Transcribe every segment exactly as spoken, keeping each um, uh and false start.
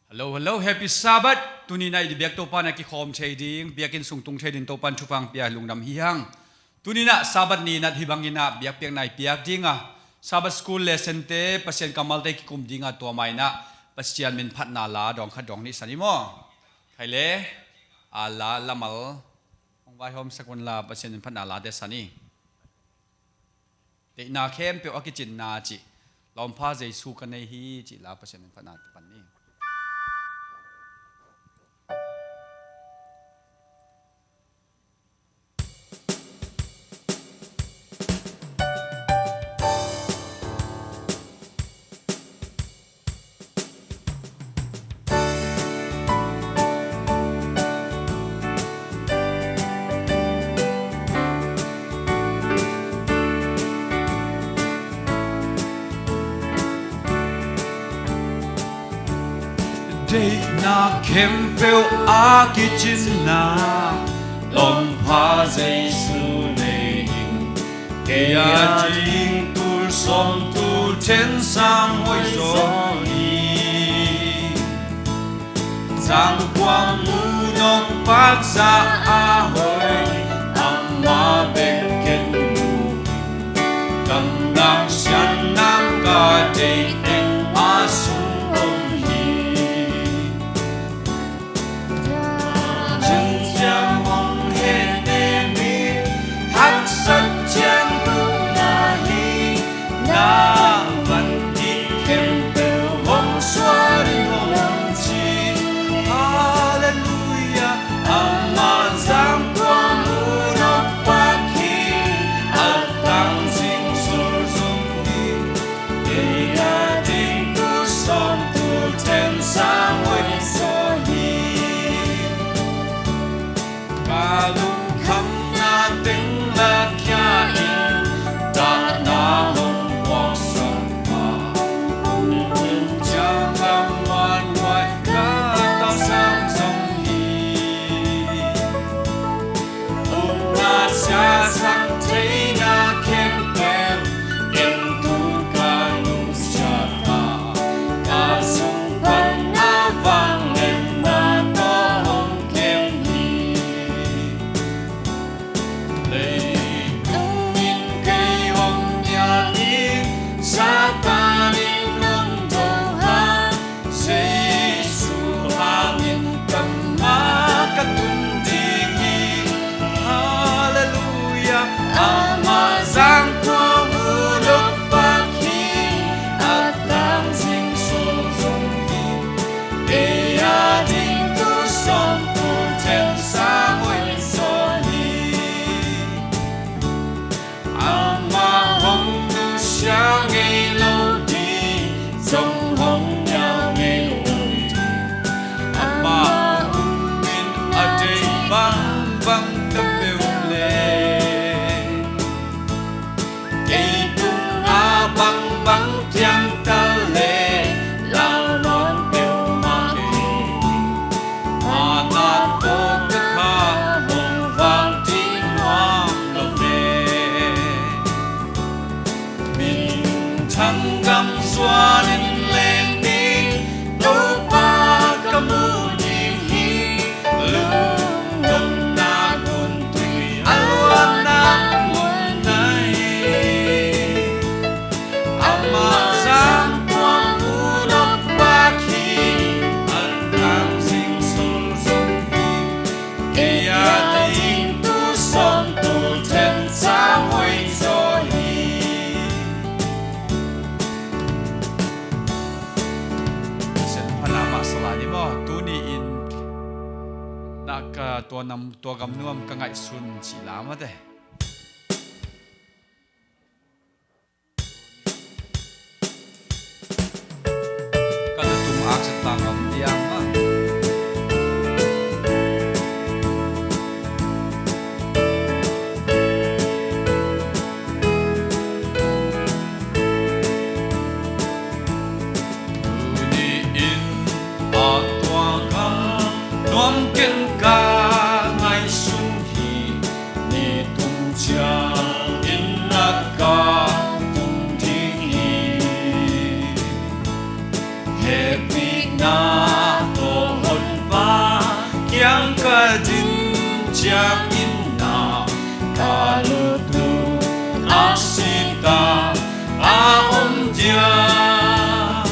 Hello, hello, happy Sabbath. Tuni in ah i biak Topa in ah kikhawm thei ding, biakinn sung tung thei ding Topa in thupha hong pia, lungdam hi hang. Tuni in ah Sabbath ni in ah hih bangin ah biakpiakna i piak ding a, Sabbath school lesson te, Pasian kammalte kikum ding a, tua mah in ah Pasian min phatna la dawng khat dawng nih san i maw. Khai le, a la lamal hong vaihawmsak un la, Pasian min phatna late san i. Deihna khempeuh a kicinna cih, Lawmpha Jesu ka nei hi cih la, Pasian min phatna pan ni. Deihna khempeuh a kicinna, Lawmpha Jesu nei ing. Kei a ding tul sawm tul then sang hoih zaw hi. Zangkua mu nop pak za a hoih, amah bek ken mu. Gamnak siannak ka deih teng a sung om hi. Haksat thiang lupna hi, na van ding khempeuh hong suak in hong ci. Halleluiah, amah zangkua mu nop pak hi, a tang zing sul zong hi. Kei a ding tul sawm tul then sang hoih zaw hi. Ka lungkhamna teng lakhia in, tahna hong puaksak pa, hong un ciang lam wan huai ka ta sang zong hi. Upna siasak theihna khempeuh, ken tu ka nusia ta, ka sung pan a vangliatna tawh hong kem hi. Leitung in kei hong nial in, Satan in hong do hang, Jesu hangin ka mah ka tun ding hi. Halleluiah, amah zangkua mu nop pak hi, a tang zing sul zong hi. Kei a ding tul sawm tul then sang hoih zaw hi. Amah hong nusia ngei lo ding, zong hong nial ngei lo ding. Amah um in a deih bangbang ta peuh le, kei tungah bangbang piang ta le, lau nawn peuhmah kei. Amah tawh ka kha hong vak ding nuam lo ve. Minthang gam zuan in leng ning, Topa ka mu ding hi. Lungdamna gun tui a luanna mun na hi. Amah zangkua mu nop pak hi, a tang zing sul zong hi. Kei a ding tul sawm tul then sang hoih zaw hi. Sian pha na mah sa lai ni maw? Tuni in na ka tua nam, tua gam nuam ka ngaihsun cih la mate. Ka lutung aksa tang om diam a. Tuni in a tua gam nuam ken ka ngaihsun hi. Ni tu ciangin na ka luttung aksita a om diam.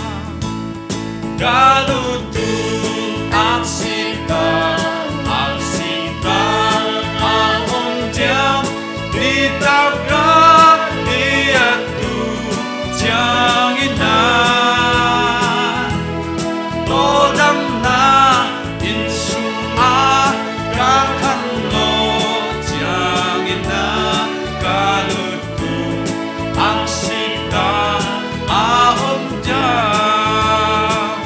Ka luttung aksita, aksita a om diam. Nitak a ni a tung ciangin na tawldamna inn sungah ka khanlawh ciangin na ka luttung aksita a om diam.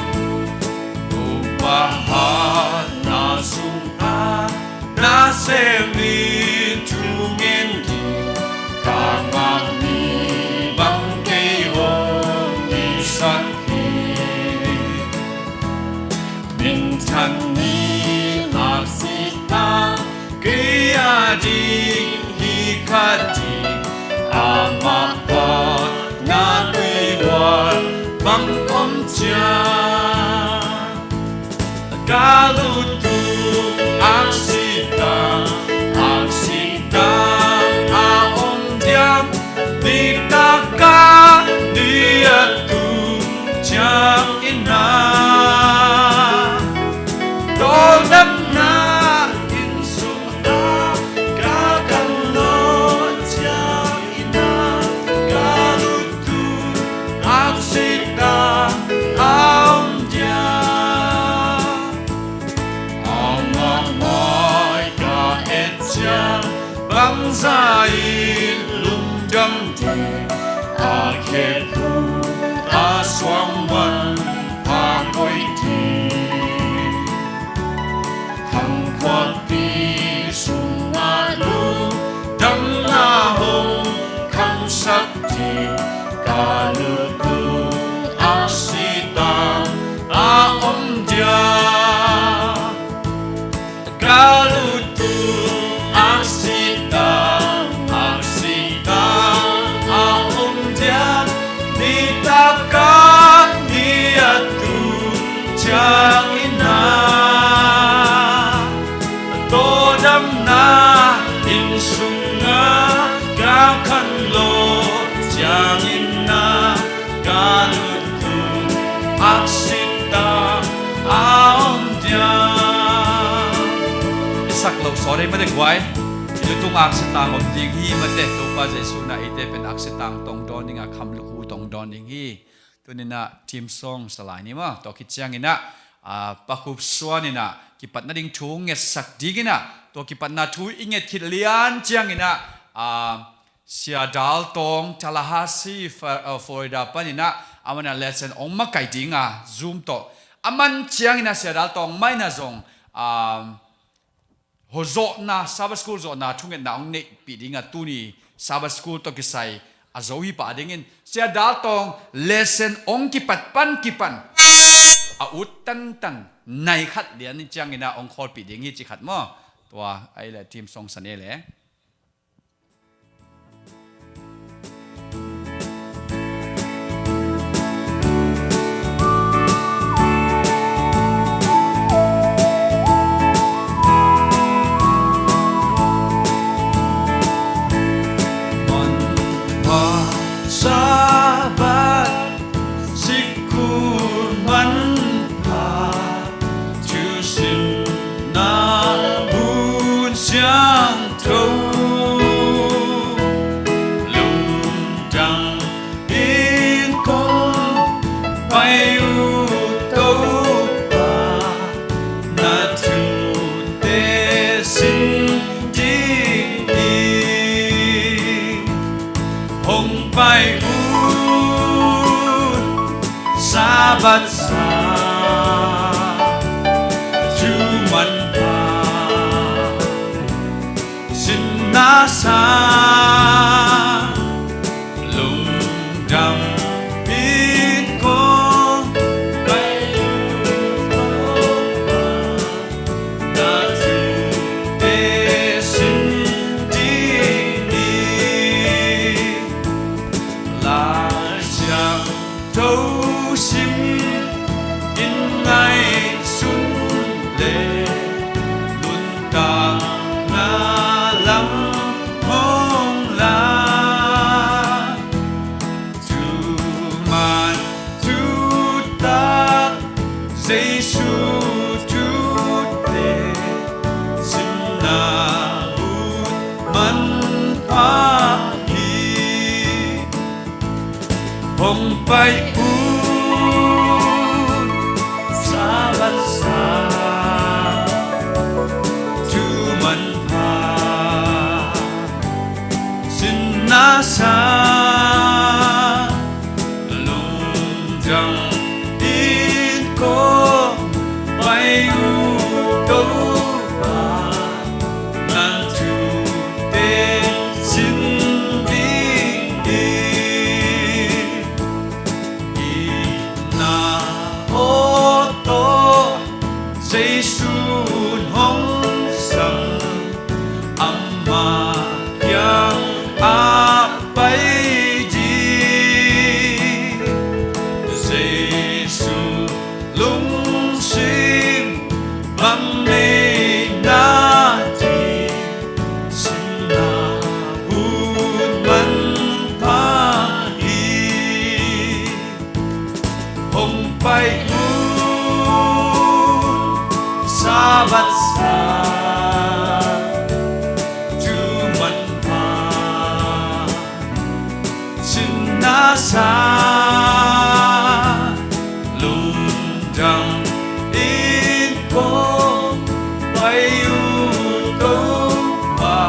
Topa hatna sungah nasem in thungen ding ka ngak ni bang kei hong kisap hi. Minthanni aksita kei a ding hi kha ding, amah phatna tui huan bang om ciang. Ka luttung aksita, aksita a om diam. Nitak a ni a tung ciangin na tawldamna inn sungah ka khanlawh ciangin na ka luttung aksita a om diam. Amah mai ka et ciang bangzah in lungdam ding, a khephung a suang manpha koih ding. Khangkhuakpi sungah lungdamna hong khangsak ding, ka luttung aksita a om diam. Ka luttung aksita, aksita a om diam. Nitak a ni a tung ciangin na tawldamna inn sungah ka khanlawh ciangin na ka luttung aksita a om diam. I sak lo sawt ei mate guai. I luttung aksita om ding hi mate. Topa Jesu na eite pen aksita tong dawn ding a, khamluk hu tong dawn ding hi. Tuni-in ah theme song sa lai ni maw. Tua khit ciangin ah, ah, Pa Khup Suan in ah kipatna ding thu ngetsak dingin ah, tua kipatna thu i nget khit lian ciangin ah, ah, Sia Dal Tawng, Tallahassee, Fa-, ah, Florida panin ah, amah in ah lesson ong makaih ding a, Zoom tawh. A man ciangin ah Sia Dal Tawng mah in ah zong, ah, hua zawhna, Sabbath School zawhna thungetna hong neihpih ding a, tuni Sabbath School tawh kisai a zo hi pah dingin, Sia Dal Tawng lesson hong kipat pan kipan a ut tantan nai khat lian ciangin ah hong khawlpih ding hi ci khat maw. Tua ahih leh theme song sa ni leh. Sabbath sikkhu manpha, thusimna hun siangtho, lungdam in kong pai uh Topa, na thute sin ding hi. Hong pai un Sabbath sang, thu manpha, sinna sang, lungdam in kong pai un Topa, na thute sin ding hi. Lai Siangtho sim Jesu thute sinna hun manpha hi. Hong pai un, Sabbath sang, thu manpha, sinna sang, lungdam in kong pai uh Topa, na thute sin ding hi. Itna aw tawh Jesu'n hong sang, ama kiangah pai ding. Jesu lungsim bang nei na ding, sinna hun manpha hi. Hong pai un, Sabbath sang, thu manpha, sinna sang, lungdam in kong pai uh Topa,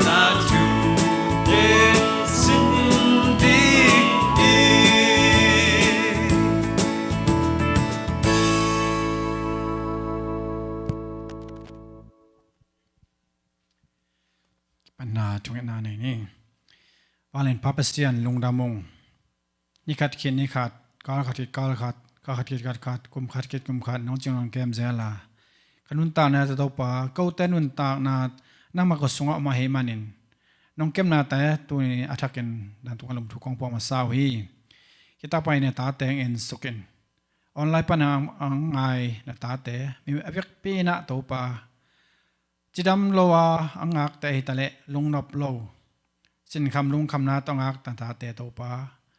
na thute sin ding hi. Panna thungetna nei ni. Vanglian Pa Pasian, lungdam ung. Ni khat khit ni khat, kal khat khit kal khat, kha khat khit kha khat, kum khat khit kum khat, nong cing nong kem zel a, ka nuntakna te Topa, kote nuntakna nangmah ko sungah om ahih manin, nong kemnate tuni a thakin dan tungah lungthu kong phuak masa uh hi. Hih takpi-in na tate hong ensuk in, online pan a hong ngai na tate, mi a vekpi in ah Topa, cidam lo a a ngakte hi taleh lungnop lo, sinkham lungkhamna tawh a ngak na tate Topa,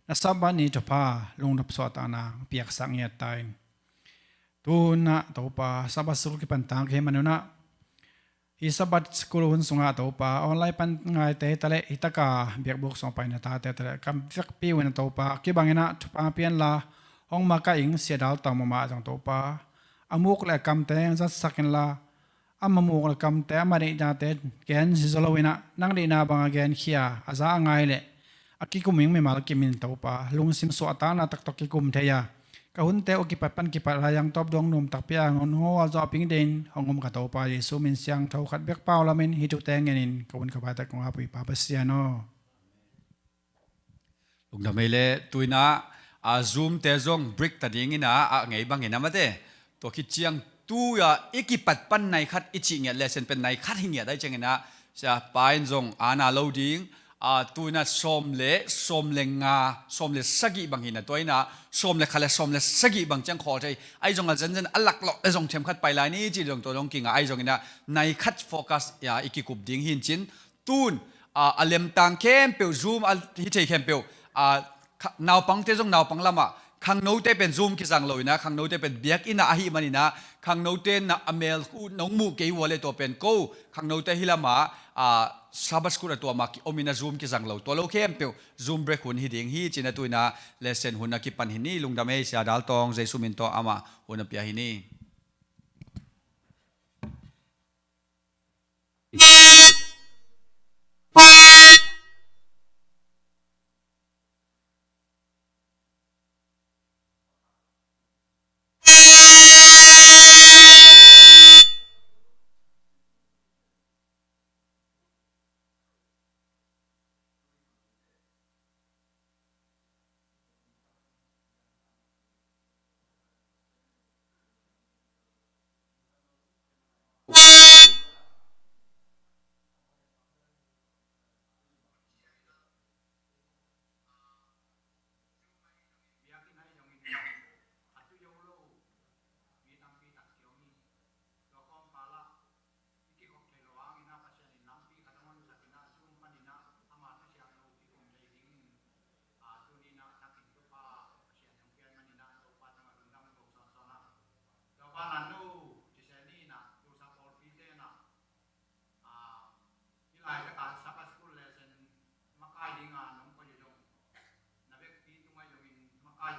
na Sabbath ni thupha lungnop suahtakna piaksak ngiat ta in. Tu-in ah Topa, Sabbath school kipan tang ka hih manun ah, hih Sabbath school hun sungah Topa, online pan ngaite hi taleh, hih taka biakbuk sungah pai na tate hi taleh, kam vekpi uh in ah Topa, kibang in ah thupha pia inla, hong makaih ing, Sia Dal Tawng mahmah zong Topa, a muk le a kamte hong zatsak inla, a muk le a kamte, a deihna te gen hi zaw lo in ah, nang deihna bang a genkhia, a za a ngai leh a kikum ding mimal kim in Topa, lungsim suahtakna tak tawh kikum thei a, ka hunte uh kipat pan kipat lai-ang tawp dong nuam takpi a hong hong hual zawh ping dingin hong um ka Topa Jesu min siangtho khat bek pau lamin hih thute ngenin ka hun ka vai tak kong ap uh hi Pa Pasian aw. Lungdam ei leh. Tu-in ah, a, Zoom te zong break ta dingin ah, a ngei bangin a mate, tua khit ciang tu-a i kipat pan nai khat i cih ngiat leh, sen pen nai khat hi ngiat ahih ciangin ah, Sia Pa in zong ana lo ding, a, tu-in ah sawm le, sawm le nga, sawm le sagih bang hi na, tua in ah sawm le khat le sawm le sagih bang ciang khawl thei. Ahi zong a zenzen a laklawh le zong themkhat pai lai ni cih zong tua zong kinga, ahi zongin ah nai khat focus, a, i kikup ding hi in cin. Tu-in, a, a lemtang khempeuh, Zoom a hi thei khempeuh, a, kha-, naupangte zong naupang lamah, khangnote pen Zoom kizang lo in ah, khangnote pen biakinn ah ahih manin ah, khangnote na a mel uh nong muh kei uh a leh tua pen ko, khangnote hih lamah, a, Sabbath school a tua mah ki-, om in ah Zoom kizang lo, tua lo khempeuh Zoom break hun hi ding hi cin ah tu-in ah lesson hun a kipan hi ni. Lungdam ei Sia Dal Tawng, Jesu min tawh amah hun a pia hi ni.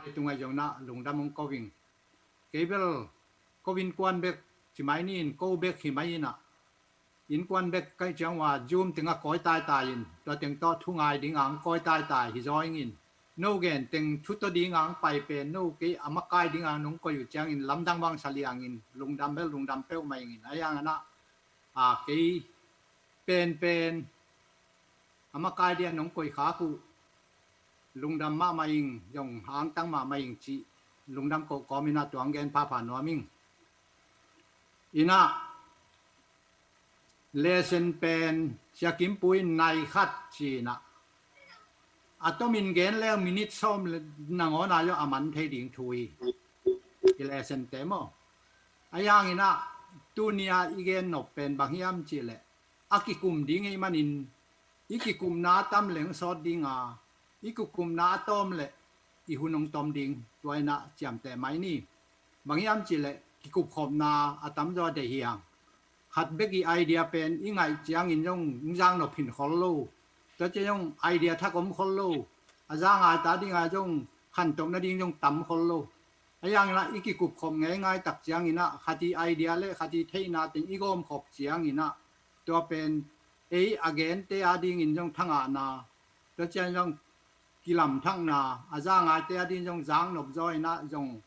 Tua ngaih zong na lungdam hong ko ing. Kei bel ko innkuan bek ci mai ni in, ko bek hi mai in ah, innkuan bek kaih ciang ua Zoom tengah kawi taitai in, tua teng tawh thu ngai ding ang kawi taitai hi zaw ing in. No gen teng thu tawh ding ang pai pen no kei a makai ding ang nong koih uh ciangin lamdang bang sa liang in lungdam bel lungdam peuhmah ing in. A yang anah a kei penpen a makai dia nong koih khak uh lungdam mahmah ing, zong hangtang mahmah ing cih lungdam koh kawm in ah tuang gen phapha nuam ing. In ah lesson pen Sia Kim Pu in nai khat ci in ah, a tomin gen leng minute sawm le nangawn a zong a man thei ding thu hi. I lesson te maw, a yang in ah tuni a i gen nop pen bang hiam cih leh a kikum ding ei manin i kikupna a tam leng sawt ding a, i kikupna a tawm leh i hun hong tom ding, tua in ah ciamteh mai ni. Bang hiam cih leh kikupkhopna a tamzaw deih hi hang. Khat bek i idea pen i ngaih ciangin zong hong zang nop hin khol lo. Tua ciang zong idea thak om khol lo. A za ngai ta ding a zong khantop nading zong tam khol lo. A yang in ah i kikupkhop ngeingai tak ciangin ah khat i idea le khat i theihna teng i gawmkhop ciangin ah tua pen ei a gente a dingin zong thangahna, tua ciang zong kilamthakna, a za ngaite a dingin zong zang nop zaw in ah zong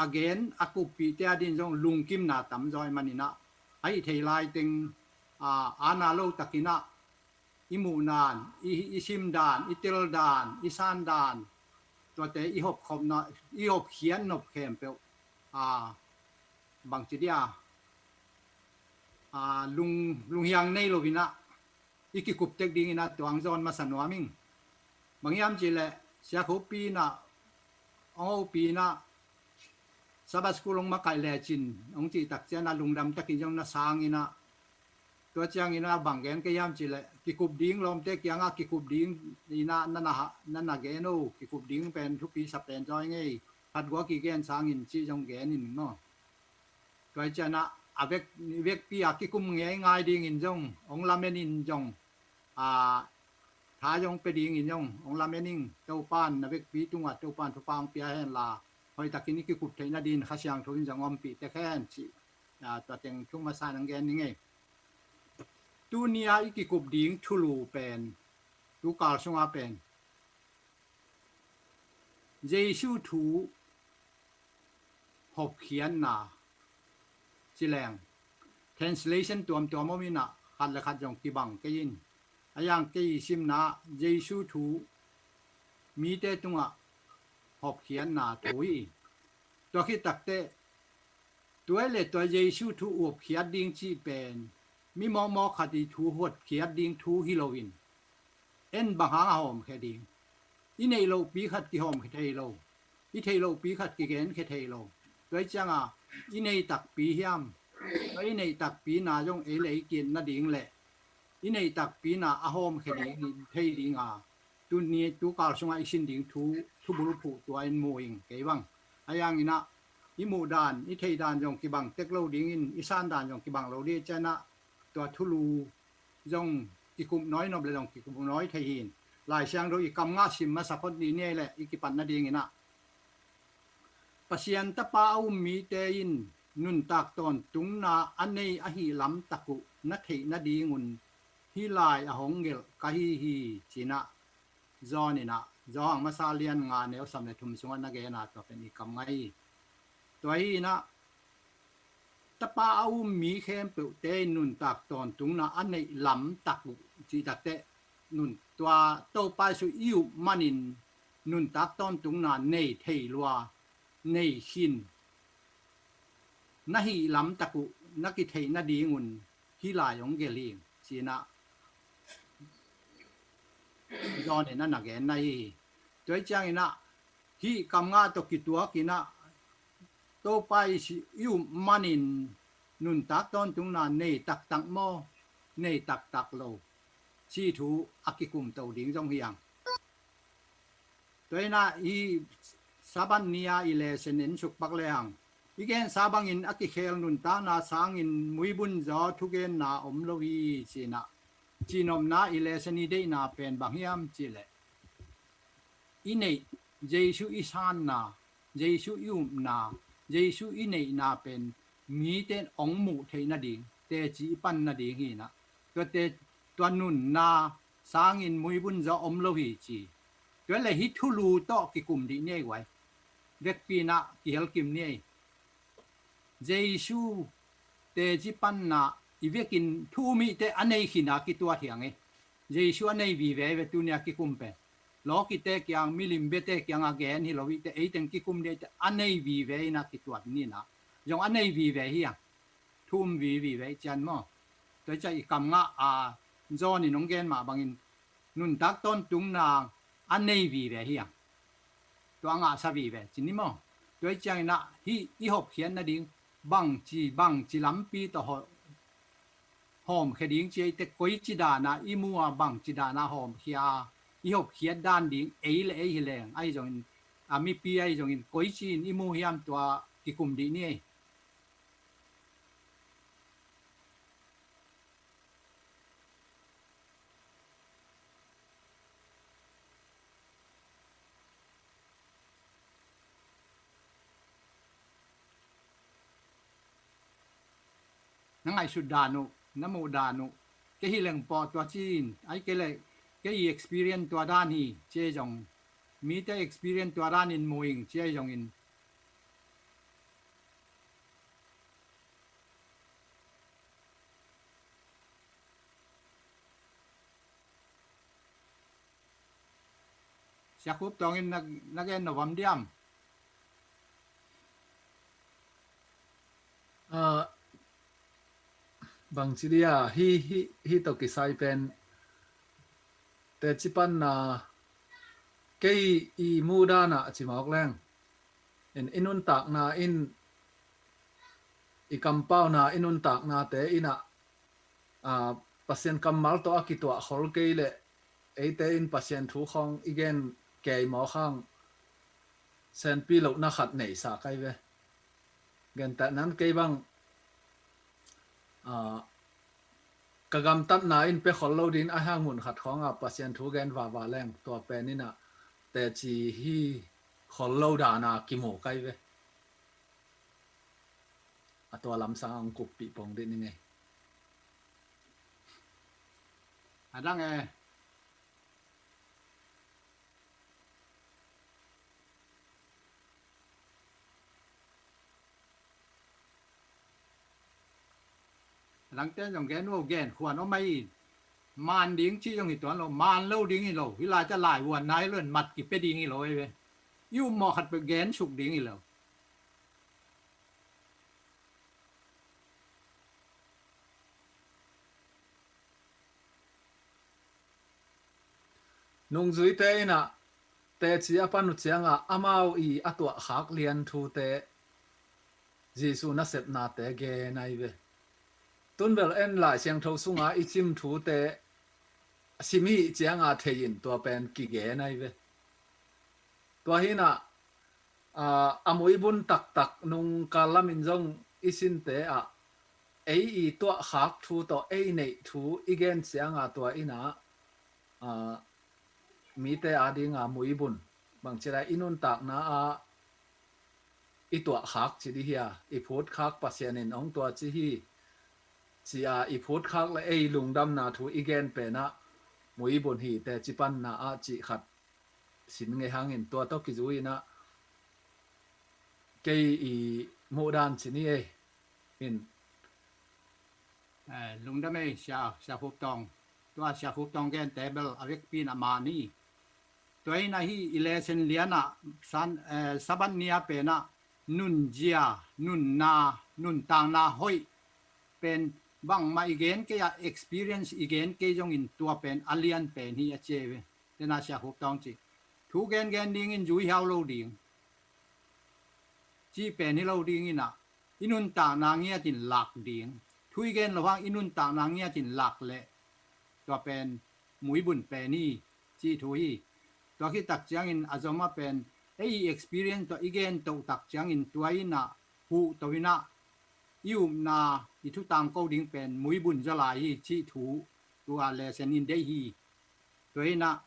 a gen a kuppihte a dingin zong lungkimna tam zaw i man in ah, a hih thei lai teng a, ana lo takin ah i muhdan, i, i simdan, i teldan, i sandan, tuate i hopkhopna, i hopkhiat nop khempeuh a, bangci dia a, lung, lunghiang nei lo in ah i kikup tek ding in ah tuang zawn masa nuam ing. Bang hiam cih leh Sia Khup Pi in ah, hong hopih in ah, Sabbath school hong makaih lecin hong cih tak ciang ah lungdam takin zong na sang in ah, tua ciangin ah bang gen ka hiam cih leh kikup ding lawmte kiangah kikup ding in ah na na, na na gen o, kikup ding pen thupi sa pen zaw ing ei, phatgua kigen sangin cih zong gen in maw. Tua hi ciang ah a vek, vekpi a kikum ngeingai dingin zong hong lamen in zong a, tha zong pia dingin zong hong lamen ing. Topa'n na vekpi tungah Topa'n thupha hong pia hen la, hoihtakin i kikup theih nadingin Kha Siangtho in zong ompih tek hen cih a, tua teng thu masa in hong gen ning ei. Tuni a i kikup ding thulu pen, tu kal sunga pen Jesu thu hopkhiatna ci leng translation tuamtuam om in ah khat le khat zong kibang kei in, a yang kei i simna Jesu thu mite tungah hopkhiatna thu hi. Tua khit takteh tua le tua Jesu thu hopkhiat ding cih pen mi mawkmawk khat i thu hopkhiat ding thu hi loin, en bang hang a hawmkhia ding? I neih lohpi khat kihawmkhia thei lo, i theih lohpi khat kigenkhia thei lo. Tua hi cianga i nei takpi hiam? Tua i neih takpi na zong ei le ei ki-et nading le i neih takpi na a hawmkhia ding thei dinga, tuni tu kal sungah i sin ding thu, thubul phuh tua in mu ing kei bang. A yang in ah i muhdan, i theihdan zong kibang tek lo dingin, i sandan zong kibang lo ding ciang ah tua thulu zong kikup nawi nop le zong kikup nawi thei hin. Lai Siangtho i kam ngah sim masa phot ni ni le i kipat nadingin ah Pasian Tapa a um mite in nuntak tawntungna a nei ahi lamtak uh na theih nadingun hih lai a hong gelh ka hi hi, ci-in ah John in ah, Johan masa lian nga neu sawm le thum sungah na gen a, tua pen i kam ngah hi. Tua hi in ah Tapa a um mi khempeuhte in nuntak tawntungna a neih lamtak uh cih takteh nun tua Topa Jesu i up manin nuntak tawntungna nei thei lua, nei khin na hih lamtak uh na kitheih nadingun hih lai hong gelh hi, ci-in ah John in ah na genna hi. Tua hi ciangin ah hih kam ngah tawh kituakin ah Topa i si, i up manin nuntak tawntungna nei taktak maw, nei taktak lo, cih thu a kikumto ding zong hi hang. Tua hi in ah hih Sabbath ni-a i lesson en suk pak lehang, i gensa bangin a kikhel nuntakna sangin muibun zaw thugenna om lo hi, ci-in ah, cihnopna i lesson i deihna pen bang hiam cih leh i neih Jesu i sanna, Jesu i upna, Jesu i neihna pen mite in hong muh theih nading, teci i pan nading hi inah. Tuate, tua nunna sangin muibun zaw om lo hi ci. Tua le hih thulu tawh kikum dih ni ei guai. Vekpi inah kihelkim ni ei. Jesu teci panna i vekin thu um hihte a nei khin a kituat hi hang ei. Jesu a nei vive ei ve tuni a kikum pen. Lawkite kiang, milim biate kiang a gen hi lo hihte, ei teng kikum dih ei te a nei vive inah kituat ni inah. Zong a nei vive hi hang. Thu um vive ei cian maw. Tua hi ciang i kam ngah a John in hong gen mah bangin nuntak tawntungna a nei vive hi hang. Tua a ngahsa vive ci ni maw. Tua hi ciang inah hih i hopkhiat nading bangci, bangci lampi tawh hawm, hawmkhia ding ci ei te, koici dana i mu a, bangci dana hawmkhia a, i hopkhiat dan ding ei le ei hi leng, ahi zongin, a mipi ahi zongin koici in i mu hiam, tua kikum dih ni ei. Na ngaihsut dan uh, na muh dan uh, kei hi leng pawh tua ci in, ai kei le, kei i experience tua dan hi ci ei zong, mite experience tua dan in mu ing ci ei zongin, Sia Khup Tawng in na, na gen no vam diam? Ah, bangci dia, hi, hi, hi tawh kisai pen teci panna, kei i muh dan ah a ci mawk leng, in i nuntakna in, i kampauna, i nuntaknate inah, ah, Pasian kammal tawh a kituah khol kei leh eite in Pasian thu khawng i gen kei mawk hang, senpi lohna khat neihsa kai ve. Gentehnan kei bang, ah, ka gamtatna in pia khol lo ding a hang mun khat khawngah Pasian thu gen vava leng tua pen inah teci hi khol lo dana kimu kai ve. A tua lamsang ang kuppih pong dih ni ngei. A dang e. A dangte zong gen uh, gen khuan om ahi. Maan ding ci zong hi tuan lo, maan lo ding hi lo. Hi lai ta lai vuan nai lo, mat kipia ding hi lo ei ve. I um mawh khat peuh gen suk ding hi lo. Nungzuite inah teci a pan uh ciangah amau i a tuahkhak lian thute, Jesu nasepnate gen ahi ve. Tunbel en Lai Siangtho sunga i cim thute sim i hih cianga thei in tua pen kigen ahi ve. Tua hinah, aa, a muibun taktak nung kal lamin zong i sinte ah ei i tuahkhak thu tawh ei neih thu i gen cianga tua inah, aa, mite adinga muibun bangci lai i nuntakna ah i tuahkhak ci dih hia, i phutkhak Pasian in hong tua ci hi, ci-a i phutkhak le ei lungdamna thu i gen penah muibun hi teci panna ah cih khat sin ngei hangin tua tawh kizui inah kei i muhdan ci ni ei. In. Eh, lungdam ei, Sia, Sia Khup Tawng. Tua Sia Khup Tawng gente bel a vekpi in a man hi. Tua in ahi i lesson lianah san, eh, Sabbath ni a penah nunzia, nunna, nuntakna hoih pen bangmah i gen kei a, experience i gen kei zongin tua pen a lian pen hi a ci ei ve. Tena Sia Khup Tawng ci. Thu gengen dingin zui hiau lo ding. Cih pen hi lo ding inah i nuntakna ngiatin lak ding. Thu i gen lo hang i nuntakna ngiatin lak leh tua pen muibun pen hi cih thu hi. Tua khit tak ciangin a zom a pen ei i experience tawh i gen toh tak ciangin tua inah huh to inah i upna i thu tangko ding pen muibun zaw lai hi cih thu tua lesson in deih hi. Tua inah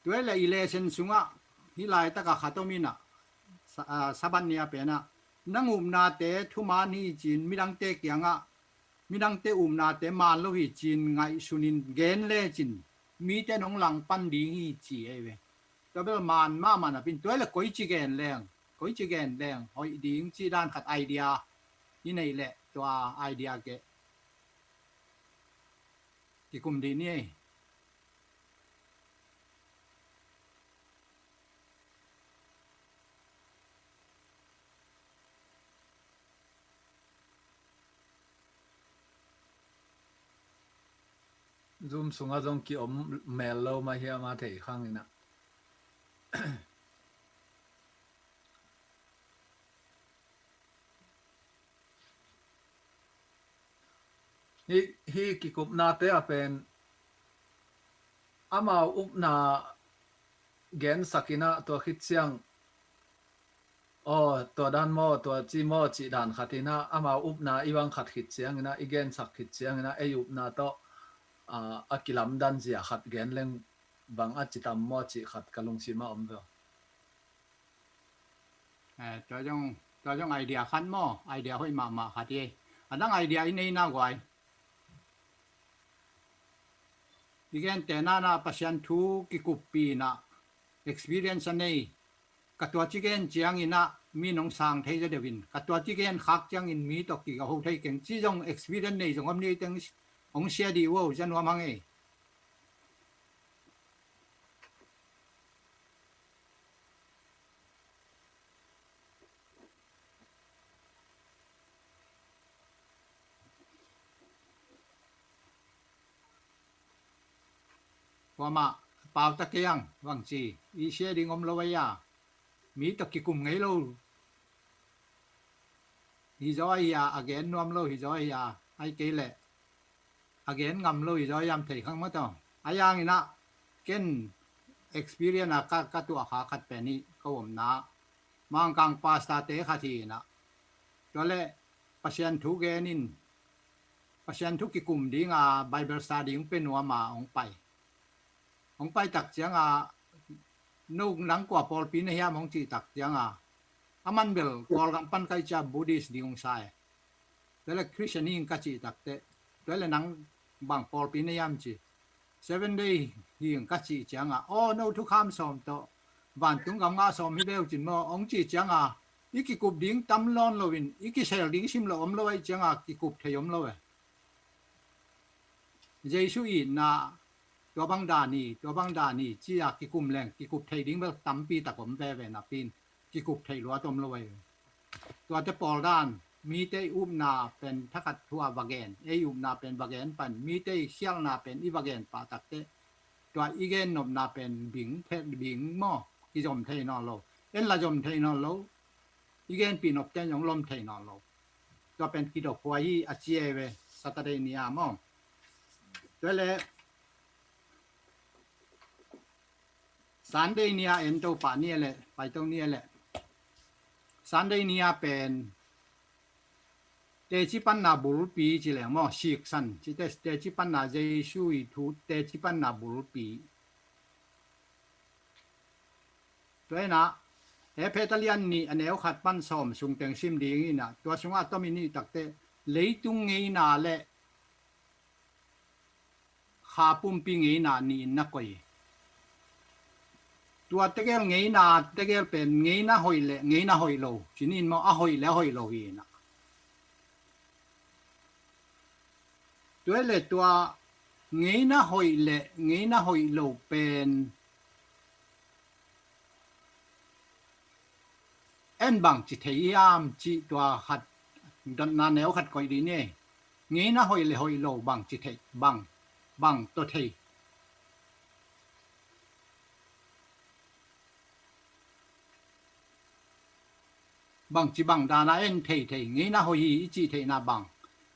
Tua hi leh i lesson sungah hih laitakah khat om in ah, sa-, ah, Sabbath ni a pen ah, nang upnate thuman hi ci-in midangte kiangah, midangte upnate man lo hi ci-in ngaihsunin gen lecin mite nong langpan ding hi ci ei ve. Tua bel man mahmah napi-in tua hi leh koici gen leng, koici gen leng hoih ding cih dan khat idea i neih leh tua idea keh kikum dih ni ei. Zoom sungah zong kiom mel lo mah hiam a thei khang in ah. Hih, hih kikupnate a pen amau upna gensak in ah tua khit ciang, aw, tua dan maw, tua ci maw cih dan khat in ah amau upna i bang khat khit ciangin ah, i gensak khit ciangin ah ei upna tawh, ah, a kilamdan zia khat gen leng bang a ci tam maw cih khat ka lungsim ah om ve. Eh, tua zong, tua zong idea khat maw, idea hoih mahmah khat hi. A dang idea i nei na guai. I gente na na Pasian thu kikuppih na experience a nei. Ka tua ci gen ciangin ah mi nong sang thei zaw deuh in. Ka tua ci gen khak ciangin mi tawh kiga ho thei keng. Ci zong experience nei zong om ni teng hong sia dih uh, za nuam hang ei. Kuamah pau ta kei ang, bang ci, i sia ding om lo ei a. Mi tawh kikum ngei lo. Hi zaw ahi a, a gen nuam lo hi zaw ahi a, ai kei leh a gen ngam lo hi zaw hiam thei khang maw taw. A yang in ah ken experience a ka, ka tuah kha khat pen hi ka omna. Mangkang pastor te khat hi in ah. Tua leh Pasian thu gen in, Pasian thu kikum ding a Bible study hong pia nuam a hong pai. Hong pai tak ciang a, no nang kua pawlpi na hiam hong cih tak ciang a, a man bel Kawlgam pan ka hih ciang Buddhist ding hong sa e. Tua leh Christian hi ing ka cih tak teh, tua leh nang bang pawlpi na hiam ci. Seven Day hi ing ka cih ciang a, aw, no thukham sawm tawh vantung gam ngah sawm hi ve uh cin maw hong cih ciang a, i kikup ding tam lawn lo in, i kisel ding sim lo om lo ahih ciang a kikup thei om lo e. Jesu itna tua bang dan hi, tua bang dan hi ci-a kikum leng kikup thei ding bel tampi tak om veve napi-in kikup thei luat om lo ei. Tuate pawl dan, mite i upna pen thakhat thu-a va gen, ei upna pen va gen pan, mite i khialhna pen i va gen pah tak teh, tua i gen nopna pen bing, bing maw, kizom thei nawn lo. En la zom thei nawn lo. I genpih nopte in zong lom thei nawn lo. Tua pen kidop huai hi a ci ei ve, Saturday ni a maw. Tua leh Sunday ni a en to pah ni a leh, pai to ni a leh. Sunday ni a pen teci panna bulpi ci leng maw, siksan ci te, teci panna Jesu i thu, teci panna bulpi. Tua in ah, Efesa lian nih a neu khat pan sawm sung teng sim ding in ah, tua sungah a tom in i tak teh, leitung ngeina leh kha pumpi ngeina nih in na koih. Tua tegel ngeina, tegel pen ngeina hoih leh ngeina hoih lo ci ni in maw, a hoih leh a hoih lo hi in ah. Tua leh tua ngeina hoih leh ngeina hoih lo pen en bang ci thei hiam cih tua khat, dotna neu khat koih dih ni. Ngeina hoih leh hoih lo bang ci thei, bang, bang tawh thei. Bangci bang dana en thei thei, ngeina hoih hi i cih theihna bang,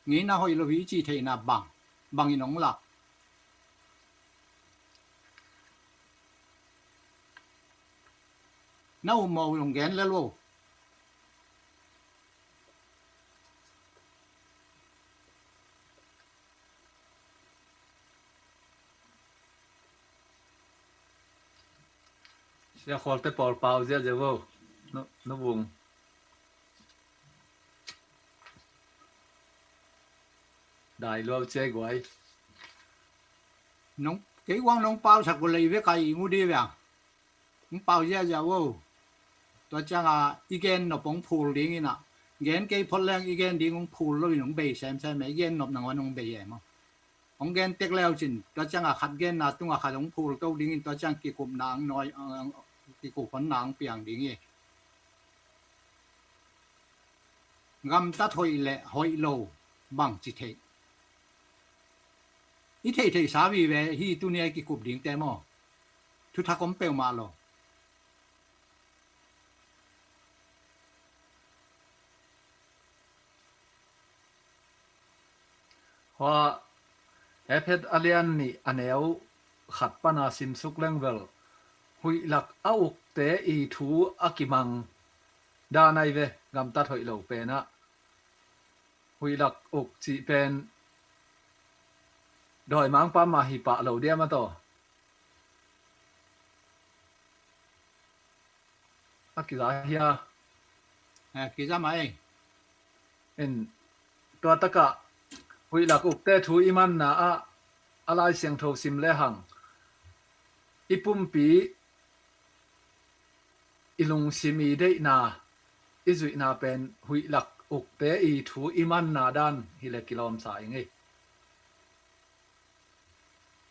ngeina hoih lo hi i cih theihna bang, bang in hong lak. Na um maw, hong gen lel vo. Sia Khualte pawl pau ziahziah vo. Nu, Nu Vung. Dai luau cia guai. Nong, kei guang nong pausak uh lei ve ka i mu di ve a. Hong pau ziahziah vo. Tua cianga i gen nop hong phul dingin ah, gen kei phot leng i gen ding hong phul loin hong bei semsem e, i gen nop nangawn hong bei e maw. Hong gen tek leu cin, tua cianga khat genna tunga khat hong phul to dingin, tua ciang kikupna hong nawi, kikup honna hong piang ding hi. Gamtat hoih le hoih lo bang ci thei. I theihtheihsa vive hi, tuni a i kikup dingte maw. Thuthak om peuhmah lo. Hua, Efesa a lian nih a neu khat pana simsuk lengvel, huih lak a ukte i thu a kimang dan ai ve, gamtat hoih lo penah. Huih lak uk cih pen dawimangpa mah hi pah lo diam a taw. A kiza hia? A kiza mah ei. En, tua takah huih lak ukte thu i manna ah a Lai Siangtho sim lehang i pumpi i lungsim i deihna i zuihna pen huih lak ukte i thu i manna dan hileh kilawmsa i ngei.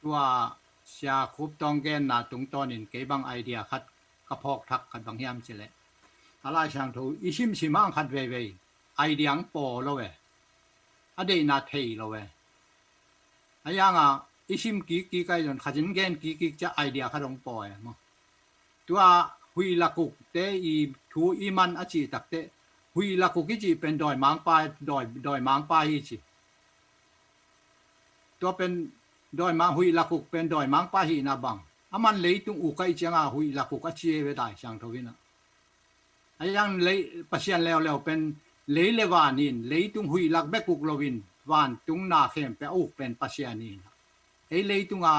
Tua Sia Khup Tawng genna tungtawnin kei bang idea khat ka phawk thak khat bang hiam cileh, a Lai Siangtho i simsim hang khat veivei idea ang paw lo e. A deihna thei lo e. A yanga i sim kikkik ai zon khatin gen kikkik cia idea khat hong paw e maw. Tua huih lakukte i thu i man a cih takteh, huih lakuk i cih pen dawimangpa, dawi, dawimangpa hi ci. Tua pen dawimang, huih lakuk pen dawimangpa hihna bang. A man leitung uk a i cianga huih lakuk a ci e ve Lai Siangtho inah. A yang lei, Pasian leuleu pen lei le van in, leitung huih lak bek uk loin vantung na khempeuh a uk pen Pasian hi inah. Ei leitunga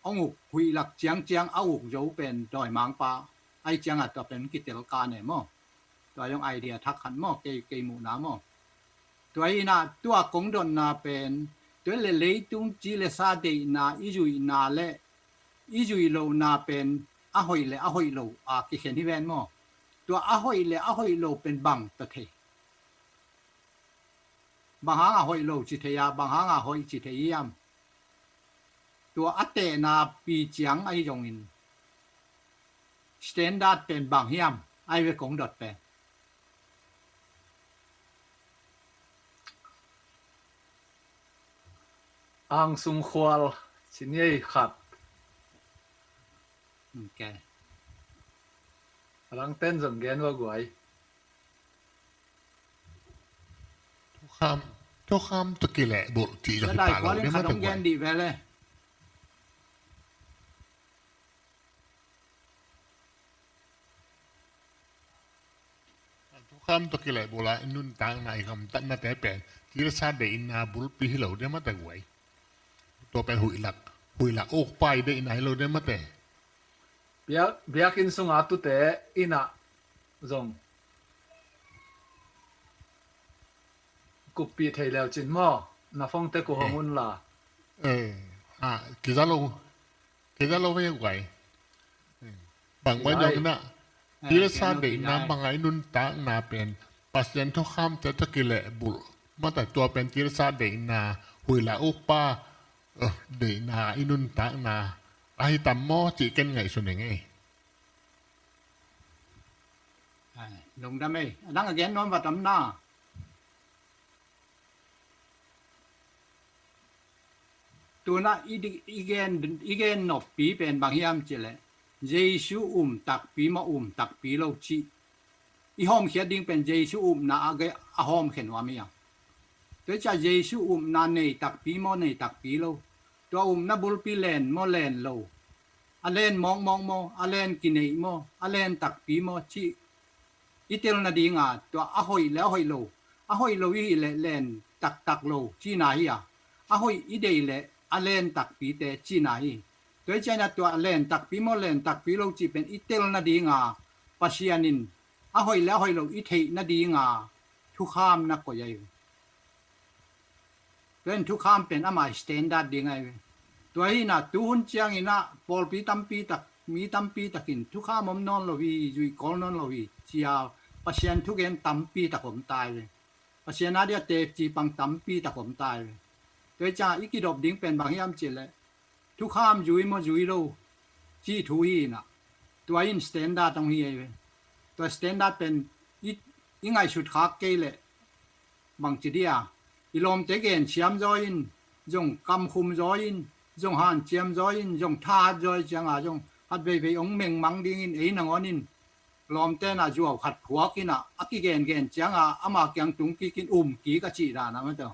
hong uk huih lak ciangciang a uk zo pen dawimangpa ai cianga tua pen kitel ka ne maw. Tua zong idea thak khat maw, kei, kei muhna maw. Tua inah tua kong dotna pen, tua le leitung ci le sa deihna i zuihna le i zuih lohna pen a hoih le a hoih lo a kikhen hi ven maw. Tua a hoih le a hoih lo pen bang tawh thei? Bang hanga hoih lo ci thei a, bang hanga hoih ci thei hiam? Tua a tehna pi ciang ahi zongin standard pen bang hiam? Ai ve kong dot pen. Angsung khual, ci ni ei khat. Ok. A dang ten zong gen ua guai. Thukham, thukham tawh kilehbulh cih zong hi pah lo ding mah tawh guai. Thukham tawh kilehbulh a i nuntakna i gamtatnate pen ci le sa deihna bulpi hi lo ding mah tawh guai. Tua pen huih lak, huih lak ukpa i deihna hi lo ding mah tawh. Biak, biakinn sunga tute inah zong kuppih thei leucin maw, na phongte ku hong un la. Eh, ah, kiza lo, kiza lo ve guai. Bang bai nong na, ci le sa deihna banga i nuntakna pen Pasian thukhamte tawh kilehbulh mah tawh tua pen ci le sa deihna, huih lak ukpa, eh, deihna i nuntakna ahi tam maw cih ken ngaihsun ing ei. Ai, lungdam ei. A dang a gen nuam va tam na. Tuna i di, i gen, i gen noppi pen bang hiam cileh, Jesu um takpi maw, um takpi lo cih. I hawmkhiat ding pen Jesu upna a ge, a hawmkhia nuam hiam? Tua ciah Jesu upna nei takpi maw, nei takpi lo? Tua upna bulpi len maw, len lo? A len mawkmawk maw, a len kineih maw, a len takpi maw cih i tel nadinga tua a hoih le a hoih lo, a hoih lo i hih leh len taktak lo cihna hi a, a hoih i deih leh a len takpite cihna hi. Tua hi ciangin ah tua len takpi maw, len takpi lo cih pen i tel nadinga Pasian in a hoih le a hoih lo i theih nadinga thukham na koih ahi ve. Tua in thukham pen ama standard ding ahi ve. Tua hi inah tuhun ciangin ah pawlpi tampi tak, mi tampi takin thukham om nawn lo hi, zuih kawl nawn lo hi, ci-a Pasian thugen tampi tak om ta hi ve. Pasian a dia teci pang tampi tak om ta hi ve. Tua hi ciangah i kidop ding pen bang hiam cih leh thukham zui maw zui lo cih thu hi inah, tua in standard hong hi ahi ve. Tua standard pen i, i ngaihsut khak kei leh bangci dia, i lawmte gen siam zaw in, zong kamkhum zaw in, zong hanciam zaw in, zong thahat zaw in, cianga zong khat veivei hong mengmang dingin ei nangawn in lawmte na zuau khat phuak inah a kigengen cianga ama kiang tung kikin um kik a cih dan a maw,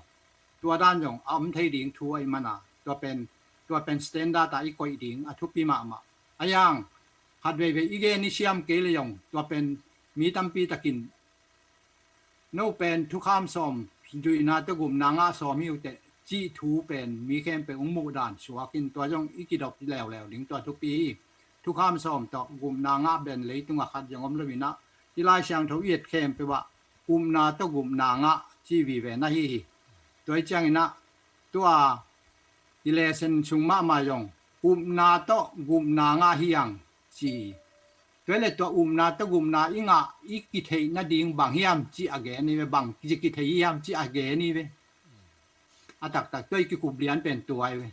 tua dan zong a om thei ding thu ahih mana tua pen, tua pen standard a i koih ding a thupi mahmah. A yang khat veivei i gen i siam kei le zong tua pen mi tampi takin no pen thukham sawm, zuihna tawh gupna ngah sawm hi uh teh cih thu pen mi khempeuh hong muh dan suakin tua zong i kidop leuleu ding tua thupi hi. Thukham sawm tawh gupna ngah pen leitungah khat zong om lo inah, hih Lai Siangtho i et khempeuh ah upna tawh gupna ngah cih vive na hi hi. Tua hi ciangin ah tua i lesson sung mahmah zong upna tawh gupna ngah hi hang ci hi. Tua hi leh tua upna tawh gupna i ngah i kitheih nading bang hiam cih a gen hi ve, bang ci kithei hiam cih a gen hi ve. A taktak tua i kikup lian pen tua hi ve.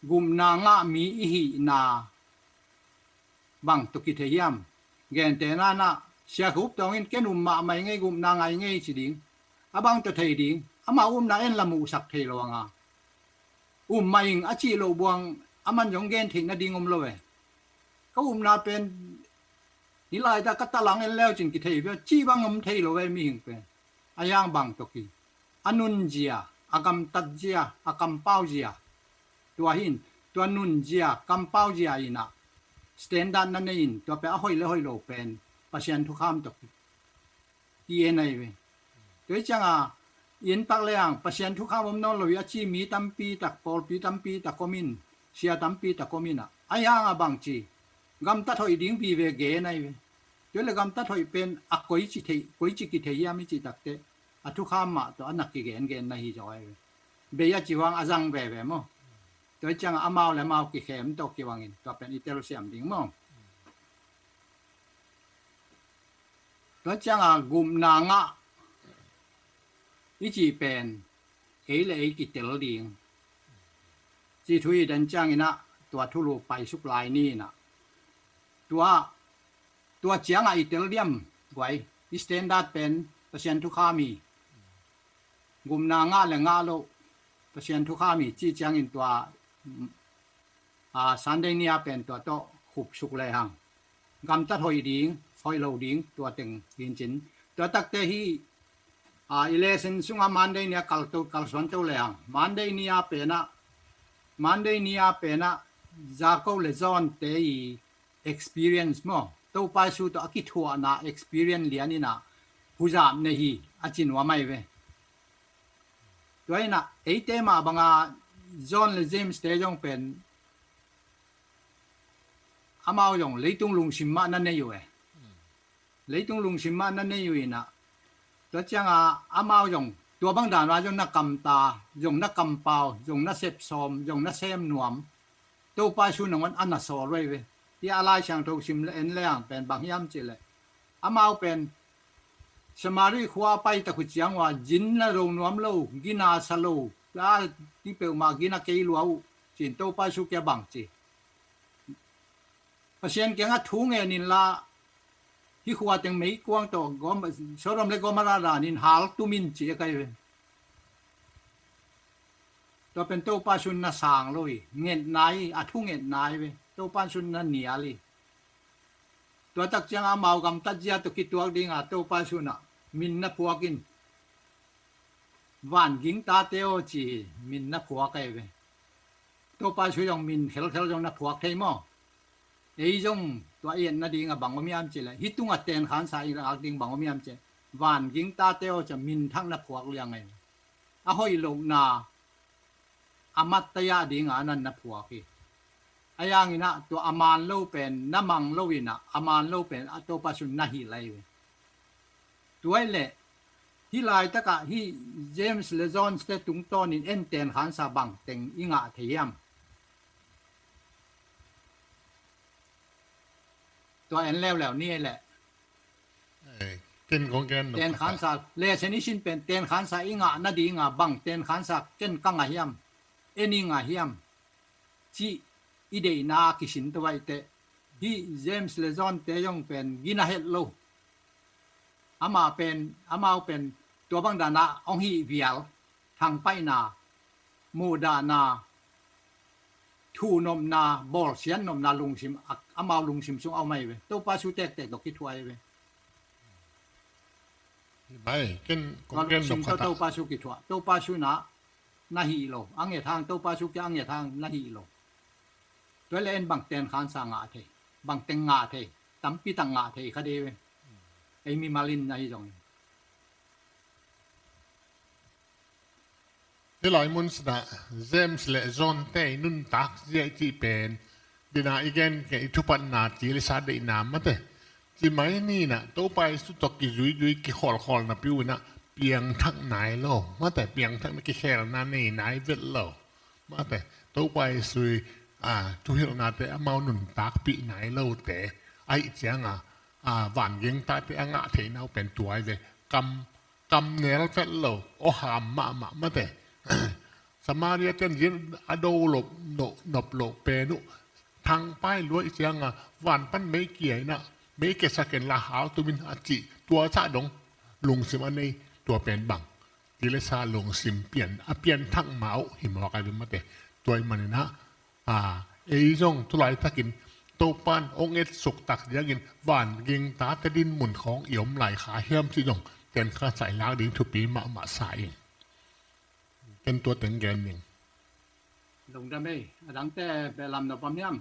Gupna ngah mi i hihna bang tawh kithei hiam? Gente nanah Sia Khup Tawng in ken um mahmah ing ei, gupna ngah ing ei ci ding. A bang tawh thei ding? Ama upna en la muhsak thei lo hanga um mah ing a cih loh buang aman zong gen theih nading om lo ve. Ka upna pen hih laitak ka talang en leu cin kithei ve cih bang om thei lo ve mihing pen. A yang bang tawh ki, a nunzia, a gamtatzia, a kampauzia. Tua hi in tua nunzia kampauzia inah standard na nei in tua pen a hoih le hoih lo pen Pasian thukham tawh ki, i en ahi ve. Tua hi cianga i en pak le ang Pasian thukham om nawn lo hi a ci mi tampi tak, pawlpi tampi tak om in, sia tampi tak om inah, a yang a bang ci gamtat hoih ding vive gen ahi ve. Tua hi leh gamtat hoih pen a koi ci thei, koi ci kithei hiam i cih takteh a thukham mah tawh a na kigengen na hi zaw ahi ve. Bei a ci vang a zang veve maw? Tua hi ciangah amau le amau kikhem tawh kibangin tua pen i telsiam ding maw? Tua ciangah gupna ngah i cih pen ei le ei kitel ding cih thu i dan ciangin ah tua thulu paisuk lai ni inah tua, tua ciangah i tel diam guai, i standard pen Pasian thukham hi. Gupna ngah le ngah loh Pasian thukham hi cih ciangin tua, a, Sunday ni a pen tua tawh khupsuk lehang gamtat hoih ding, hoih lo ding tua teng hincin. Tua takte hi, a, i lesson sungah Monday ni a kalto, kalsuanto lehang Monday ni a penah, Monday ni a penah Jacob le John te i experience maw, Topa Jesu tawh a kithuahna experience lian inah huzap nei hi a ci nuam ahi ve. Tua inah eite mah banga John le James te zong pen amau zong leitung lungsim mah na nei uh e. Leitung lungsim mah na nei uh inah tua cianga amau zong tua bang dan a zong na kamta, zong na kampau, zong na sepsawm, zong na sem nuam. Topa Jesu nangawn a na sawl uh ahi ve. Tia a Lai Siangtho sim le en le ang pen bang hiam cih leh amau pen Samari khua a pai tak uh ciang uh a zin na lo nuam lo, gina sa lo, la ti peuhmah gina kei lua uh cin Topa Jesu kia bang ci. Pasian kiangah thu ngen inla hih khua teng meikuang tawh Gom-, Sodom le Gomorrah danin hal tum in ci a kai ve. Tua pen Topa Jesu na sang lo hi, ngetna hi, a thu ngetna hi ve. Topa Jesu na nial hi. Tua tak ciangah amau gamtat zia tawh kituak dinga Topa Jesu na min na phuak in. Van ging tate aw ci hi, min na phuak ahi ve. Topa Jesu zong min khelkhel zong na phuak thei maw? Ei zong tua i et nading a bang om hiam cih leh hih tungah tenkhansa i lak ding bang om hiam cih leh van ging tate aw ci-a min thak na phuak liang ahi ve. A hoih lohna a mattaya dinga a nan na phuak hi. A yang in ah tua a man lo pen na mang lo in ah, a man lo pen a Topa Jesu na hih lai ve. Tua i leh hih laitak ah hih James le John te tungtawn in en tenkhansa bang teng i ngah thei hiam? Tua en leuleu ni ei leh. Ei, ken kong gen nop khat. Tenkhansa, lesson i sin pen tenkhansa i ngah nading a bang tenkhansa ken ka ngah hiam, en i ngah hiam cih i deihna kisin tua i teh. Hih James le John te zong pen gina het lo. Ama pen, amau pen tua bang dan ah hong hih vial, thangpaihna, muhdahna, thuhnopna, bawlsiat nopna lungsim, a, amau lungsim sung a om ahi ve. Topa Jesu tektek tawh kithuah ahi ve. Hi mai, ken kong gen nop khat ah. Topa Jesu kithuah, Topa Jesu na, na hih lo. A nget hang, Topa Jesu kia a nget hang na hih lo. Tua leh en bang tenkhansa ngah thei, bang teng ngah thei, tampi tak ngah thei kha dei ve. Ei mimal in ahi zongin. Hih lai mun sinah James le John te i nuntak zia i cih pen, dina i gen ke i thupatna ci le sa deihna mate. Ci mai ni inah Topa Jesu tawh kizuizui kikholkhol napi uh inah piangthak nai lo. Mate piangthakna kikhelna nei nai vet lo. Mate Topa Jesu i, a, thuhilhnate amau nuntakpih nai lote ahih cianga, a, vangengtate a ngah theihna uh pen tua hi ve. Kam kamnel vet lo, awham mahmah mate. Samaria ten zin a do lo, no, nop lo pen uh thangpai luai cianga van pan mei kia inah, mei kia saken la hau tumin a cih tua sah dong lungsim a nei tua pen bang. Kilesa lungsim pian, a pianthak ma uh hi mawk a hi mate. Tua i maninah, a, ei zong tulaitakin Topan ong et suktak diangin vangengtate din mun khawng i om lai kha hiam cih zong tenkhansa i lak ding thupi mahmah sa ing. Ken tua teng gen ning. Lungdam ei, a dangte beh lam na pam hiam?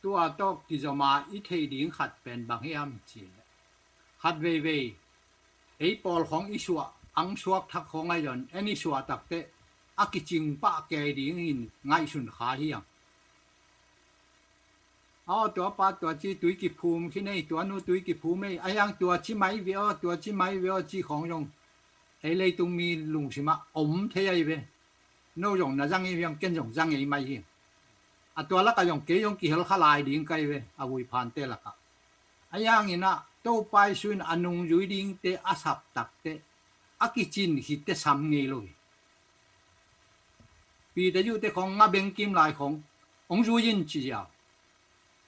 Tua tawh kizoma i theih ding khat pen bang hiam cih leh, khat veivei ei pawl khawng i suah, ang suak thak khawng ahi zon en i suah takteh a kicing pah kei dingin ngaihsun kha hiam? Aw, tua pa tua ci tui kiphum khin ei, tua nu tui kiphum ei, a hiang tua ci mai ve aw, tua ci mai ve aw, ci khawng zong ei leitung mi lungsimah om thei ahi ve. No zong na zang ei hiam, ken zong zang ei mai hi. A tua lakah zong kei zong kihel kha lai ding kai ve, a vuiphante lakah. A hianginah Topa Jesu in a nungzui dingte a sap takteh a kicin khitte sam ngei lo hi. Peter Yuh te khawng nga bengkim lai khawng hong zui in ci ziau.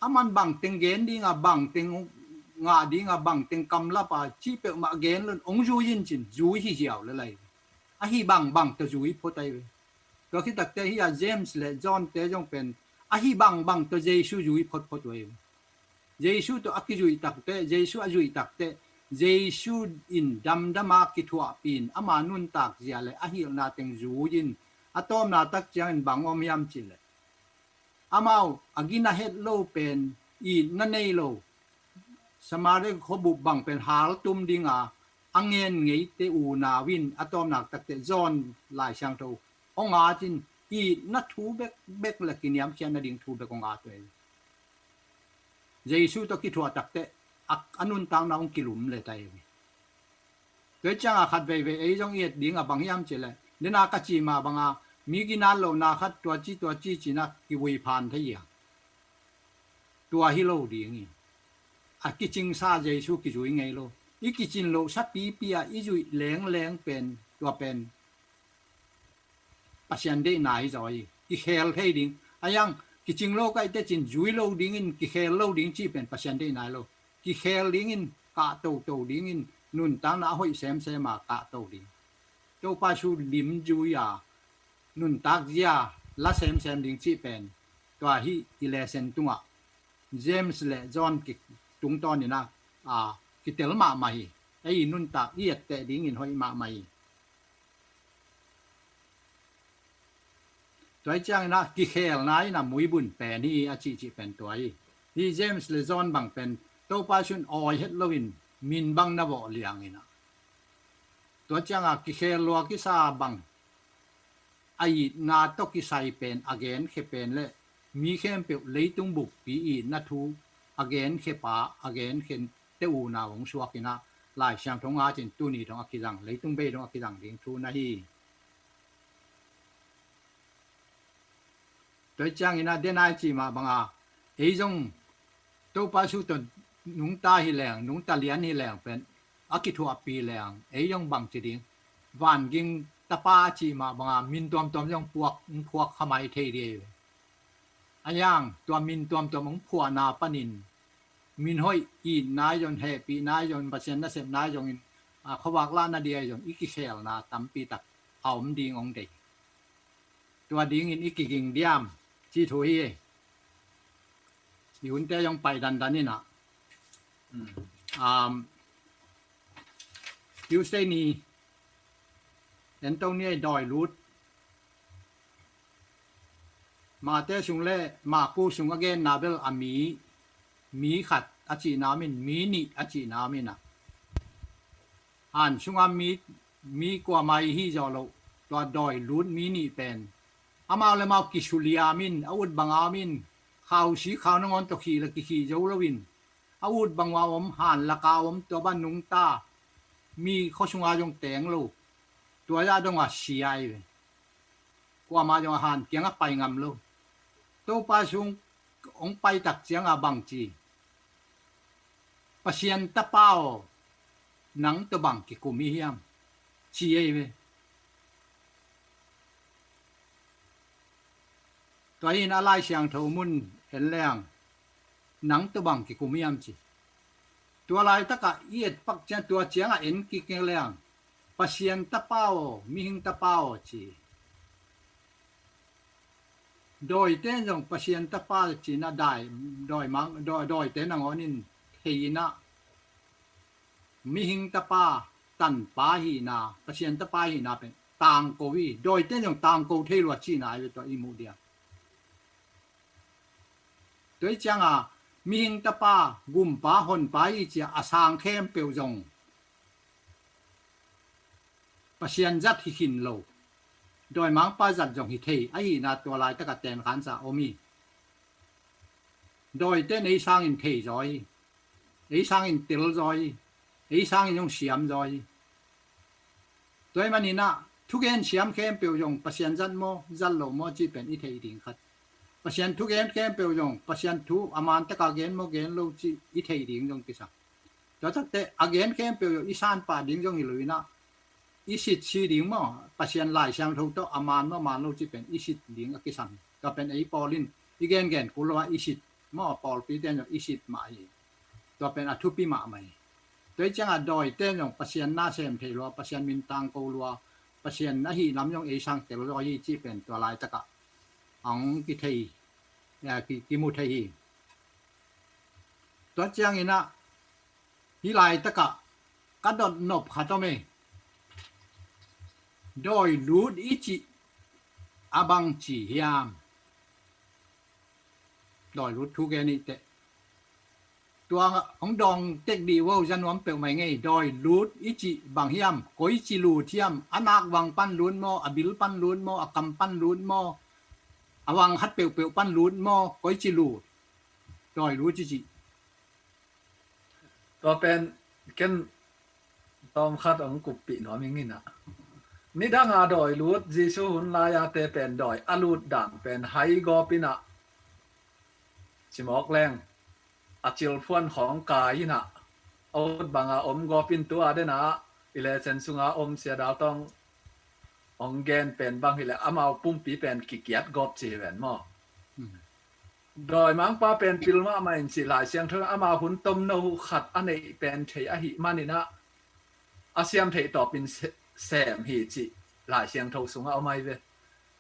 A man bangteng gen dinga, bangteng ngah dinga, bangteng kamlapa cih peuhmah gen lon hong zui in cin zui hi ziau le lai. Ahi bangbang tawh zui phot ahi ve. Tua khitakteh hi a James le John te zong pen ahi bangbang tawh Jesu zui photphot uh ahi ve. Jesu tawh a kizuih takteh, Jesu a zuih takteh, Jesu in damdama kithuahpih in ama nuntak zia le a hilhna teng zui in a tawpna tak ciangin bang om hiam cih leh, amau a gina het lo pen, itna nei lo, Samaria khuabup bang pen haltum dinga a ngen ngeite unau in a tawpna takteh John Lai Siangtho hong at in itna thu bekbek le kiniamkhiatna ding thu bek hong at uh ahi. Jesu tawh kithuah takteh a, a nuntakna hong kilum le tai hi. Tua cianga khat veivei ei zong i et dinga bang hiam cih leh, dena ka ci mah banga mi ginat lohna khat tua ci tua ci cinah kivui phan thei hi a. Tua hi lo ding hi. A kicingsa Jesu kizui ngei lo. I kicin lohsa pipi a i zuih lengleng pen, tua pen Pasian deihna hi zaw hi. Kikhel thei ding. A hiang kicing lo kaihte cin zui lo dingin, kikhel lo ding cih pen Pasian deihna hi lo. Kikhel dingin, kah toto dingin, nuntakna a hoih semsem a kah to ding. Topa Jesu lim zui a, nuntak zia la semsem ding cih pen tua hih i lesson tungah James le John ki tungtawnin a, a, kitel mahmah hi. Ei i nuntak i etteh dingin hoih mahmah hi. Tua hi ciangin a kikhelna in a muibun pen hi a cihcih pen tua hi. Hih James le John bang pen Topa Jesu in awi het loin min bang na vawh liangin a Tua cianga kikhel lua kisa bang a itna tawh kisai pen a genkhia pen le mi khempeuh leitung buppi itna thu a genkhia pa a genkhia te unau hong suak inah Lai Siangtho ngacin tuni dong a kizang leitung bei dong a kizang ding thu na hi. Tua ciangin a denai ci mah banga ei zong Topa su tawh nungta hi leng nungta lian hi leng pen a kithuahpi leng ei zong bang ci ding vanging tapa a ci mah banga min tuamtuam zong puak hong phuak khamai thei dih. A yang tua min tuamtuam hong phuahna panin min hoih itna zong hehpihna zong Pasian nasepna zongin a khuavak lahna dia zong i kikhelna tampi tak a om ding hong dei. Tua dingin i kiging diam ci thu hi. I hunte zong pai dandan inah um, Tuesday ni en to ni ei dawi lut Mate sung le Maku sung a genna bel a mi mi khat a cihna min mi nih a cihna min ah han sunga mi mi kuama i hi zawh loh tua dawi lut mi nih pen amau le mau kisuliam in a ut banga om in khausi khau nangawn tawh khih le kikhih zo loin a ut banga om han laka om tua ban nungta mi khuasunga zong teng lo tua zah donga sia i ve. Kuama zong a han kianga pai ngam lo. Topa sung hong paitak cianga bangci Pasian tapa aw nang tawh bang kikum i hiam ci ei ve. Tua in a Lai Siangtho mun en leng nang tawh bang kikum i hiam ci. Tua laitakah i etpak ciang tua ciangah en kik leng Pasian tapa aw mihing tapa aw ci. Dawite zong Pasian tapa cina dai dawi mang dawi dawite nangawn in thei inah mihing tapa tanpa hihna Pasian tapa hihna pen tangko i dawite zong tangko thei lua cina ai ve tua i muh dia. Tua i cianga mihing tapa gumpa honpa i cia a sang khempeuh zong Pasian zat hi khin lo. Dawimangpa zat zong hi thei ahihna tua laitaka tenkhansa om hi. Dawite nei sangin thei zaw hi. Ei sangin tel zaw hi. Ei sangin zong siam zaw hi. Tua hi maninah thugen siam khempeuh zong Pasian zat maw zat lo maw cih pen i theih ding khat. Pasian thugen khempeuh zong Pasian thu a mantaka gen maw gen lo cih i theih ding zong kisam. Tua takte a gen khempeuh zong i sanpah ding zong hi lo inah i sit si ding maw Pasian Lai Siangtho tawh a man maw man lo cih pen i sit ding a kisam. Tua pen ei pawl in i gengen kul lo ah i sit maw pawlpite zong i sit mah hi. Tua pen a thupi mahmah hi. Tua hi ciangah dawite zong Pasian na sem thei lua Pasian min tangko lua Pasian na hih lam zong ei sang tel zaw hi cih pen tua laitakah a hong kithei kimu thei hi. Tua cianginah hih laitakah ka dot nop khat om e. Dawi lut i cih a bang ci hiam? Dawi lut thu gen ihteh tua hong dawng tek dih vo za nuam peuh mai ngei. Dawi lut i cih bang hiam? Koi ci lut hiam? A nak vang pan lut maw? A bil pan lut maw? A kam pan lut maw? A vang khat peuhpeuh pan lut maw? Koi ci lut? Dawi lut i cih. Tua pen ken tawm khat hong kuppih nuam ing inah nidanga dawi lut Jesu hun lai-a te pen dawi a lut dan pen hai gawp inah cimawk leng a cilphuan khawng kai inah a ut banga om gawp in tua denah i lecen sunga om Sia Dal Tawng hong gen pen bang hileh amau pumpi pen kikiat gawp ci hi ven maw? Dawimangpa pen pil mahmah in cih Lai Siangtho amau hun tomno khat a neih pen thei ahih maninah a siam theih tawpin sem hi cih Lai Siangtho sungah om ahi ve.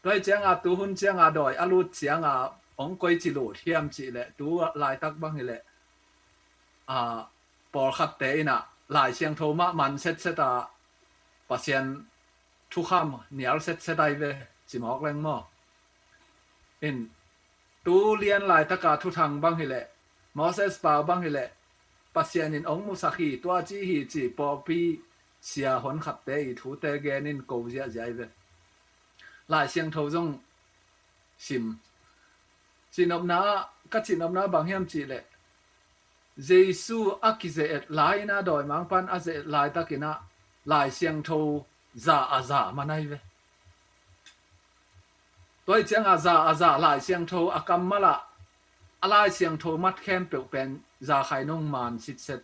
Tua hi cianga tuhun cianga dawi a lut cianga hong koi ci lut hiam cih leh tu laitak bang hileh a pawlkhatte inah Lai Siangtho mah man setset a Pasian thukham nial setset ahi ve cimawk leng maw? In tu lian laitaka thuthang bang hileh Moses pau bang hileh Pasian in hong musak hi tua ci hi ci pawlpi sia honkhatte i thute genin ko ziahziah hi ve. Lai Siangtho zong sim. Cihnopna ah, ka cihnopna ah bang hiam cihleh, Jesu a kize-et lai-in ah, dawimangpa'n a ze-et laitakin ah Lai Siangtho za a za man ahi ve. Tua hi ciangah za a za Lai Siangtho a kammal ah, a Lai Siangtho mat khempeuh pen zakhai nung man sitset.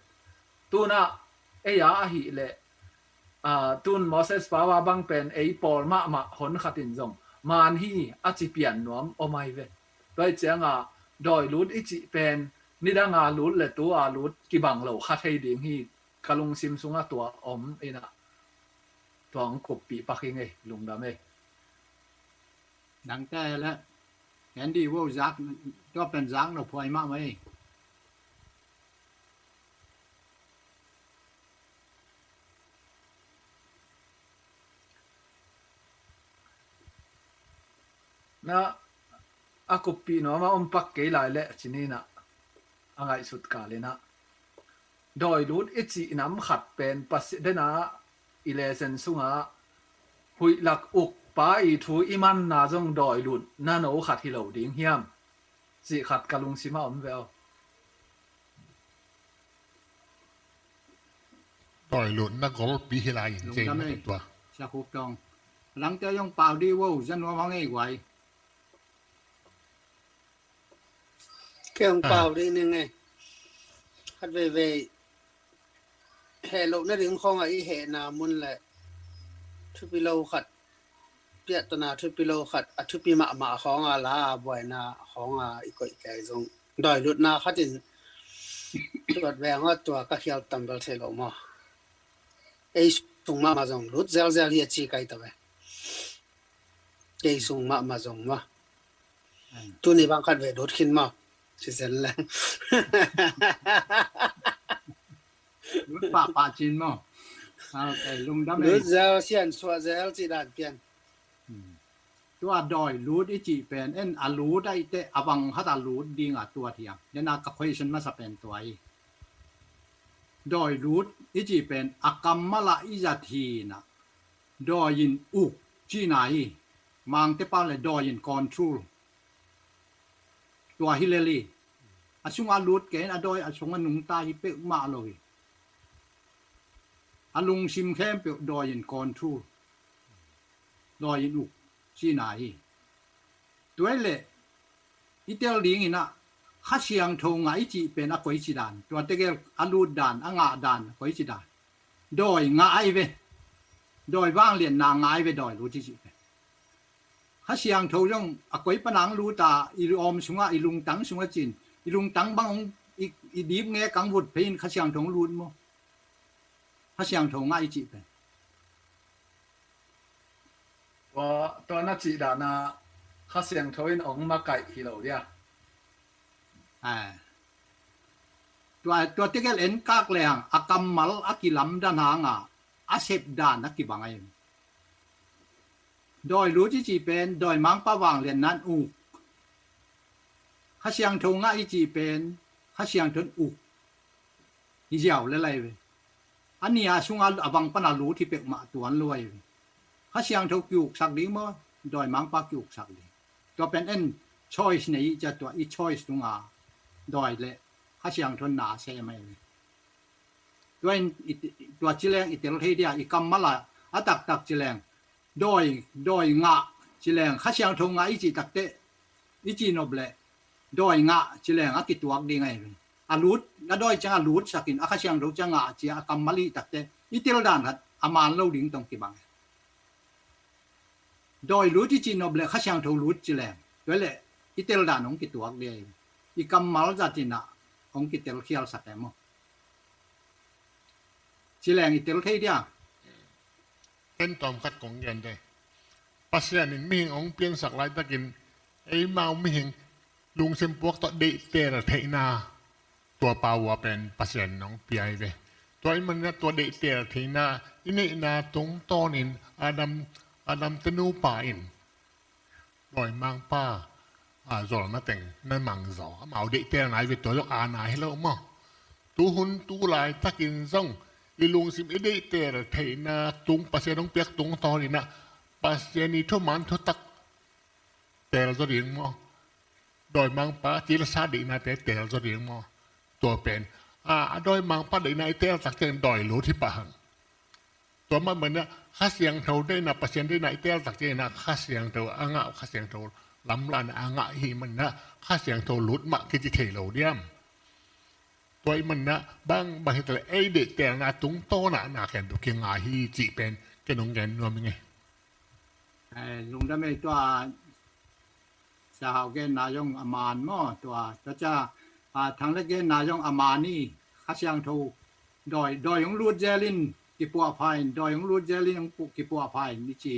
Tun ah ei a ahihleh, aa, tun Moses pau a bang pen ei pawl mahmah honkhat in zong man hi a ci pian nuam om ahi ve. Tua hi ciangah dawi lut i cih pen nidang a lut le tu a lut kibang lo kha thei ding hi, ka lungsim sungah tua om in ah, tua hong kuppih pak hi ing ei, lungdam ei. Dangte le, Andy, vo zak, tua pen zak no phuai mahmah ei. Na, a kuppih nuam a om pak kei lai leh ci ni in ah, a ngaihsut kal in ah, dawi lut i cih nam khat pen Pasian den a i lesson sungah huih lak ukpa i thu i manna zong dawi lutna no khat hi lo ding hiam, cih khat ka lungsim ah om ve aw. Dawi lutna golpi hi lai in, lungdam ei, tua. Sia Khup Tawng. Dangte zong pau dih vo, za nuam hong ei guai. Kei hong pau dih ning ei. Khat veivei heh loh nading khawngah i hehna mun le thupi lo khat, piahtona thupi lo khat, a thupi mahmah khawngah la a buaina khawngah i koih kei zong, dawi lutna khat in tuat veng aw, tua ka khial tam bel thei lo maw? Ei sung mahmah zong lut zelzel hi a ci kai ta ve. Kei sung mahmah zong maw? Tuni bang khat vei lut khin maw? Ci zen le. Lut pahpah cin maw? Okay, lungdam ei. Lut zel, siansuah zel cih dan pian. Tua dawi lut i cih pen en a lut ahih teh a bang khat a lut ding a tuat hiam? Dena ka question masa pen tua hi. Dawi lut i cih pen a kammal ah i zat hi in ah, dawi in uk cihna hi. Mangte pau le dawi in control. Tua hi lel hi. A sungah lut kei in, a dawi a sungah nungta hi peuhmah lo hi. A lungsim khempeuh dawi in control, dawi in uk cihna hi. Tua hi leh i tel ding in ah, Kha Siangtho ngah i cih pen a koici dan, tua tegel a lut dan, a ngah dan a koici dan? Dawi ngah ahi ve. Dawi vangliatna ngah ahi ve, dawi lut i cih pen. Kha Siangtho zong a koi pan a hong lut a, i awm sungah, i lungtang sungah cin, i lungtang bang hong, i, i dip ngek hong vut phei in Kha Siangtho hong lut maw? Kha Siangtho ngah i cih pen. Tua, tua na cih dan a Kha Siangtho in hong makaih hi lo dia. Tua, tua tegel en kak lehang a kammal a kilamdan hang a, a sep dan a kibang ahi. Dawi lut i cih pen dawimangpa vangliatna in uk. Kha Siangtho ngah i cih pen Kha Siangtho in uk. Hi ziau le lai ve. A nih a sungah a bang pan a lut hi peuhmah tuan lo ahi ve. Kha Siangtho kiuksak ding maw, dawimangpa kiuksak ding? Tua pen en choice nei i cia, tua i choice tunga dawi le Kha Siangtho in na a sem ahi ve. Tua in i, tua ci leng i tel thei dia, i kammal a, a taktak ci leng dawi, dawi ngah ci leng, Kha Siangtho ngah i cih takteh, i cihnop leh dawi ngah ci leng a kituak ding ahi ve. A lut, a dawi ciang a lutsak in, a Kha Siangtho ciang ngah ci a kammal i takteh, i tel dan khat a man lo ding tawh kibang. Dawi lut i cihnop leh Kha Siangtho lut ci leng, tua leh i tel dan hong kituak ding ahi ve. I kammal zat in ah hong kitel khialsak e maw? Ci leng i tel thei dia. Ken tawm khat kong gen de. Pasian in mihing hong piansak laitakin eimau mihing lungsim puak tawh deihtel theihna tua pau a pen Pasian in hong pia hi ve. Tua ahih manin ah tua deihtel theihna i neihna tungtawnin Adam, Adam te nupa in dawimangpa a zawlna teng na mang zaw, amau deihtelna hi ve, tua zong aana hi lo maw? Tuhun tu laitakin zong i lungsim i deihtel theihna tung, Pasian hong piak tungtawn in ah, Pasian i thuman thutak teel zaw ding maw? Dawimangpa cilesa deihnate teel zaw ding maw? Tua pen a, a dawimangpa deihna i teel tak ciangin dawi lut hi pah hang. Tua mah manin ah Kha Siangtho deihna, Pasian deihna i teel tak ciangin ah Kha Siangtho a ngah, Kha Siangtho lamlahna a ngah i hih manin ah Kha Siangtho lut mah kici thei lo diam? Tua ahih manin ah bang, bang hitaleh ei deihtelna tungtawn ah na khen tua kingai hi cih pen ken hong gen nuam ing ei. Eh, lungdam ei. Tua Sia Hau genna zong a man maw? Tua, tua ciang, ah, Thang Lek genna zong a man hi. Kha Siangtho dawi, dawi hong lut zelin kipuahpha in, dawi hong lut zelin hong pu-, kipuahpha in i ci.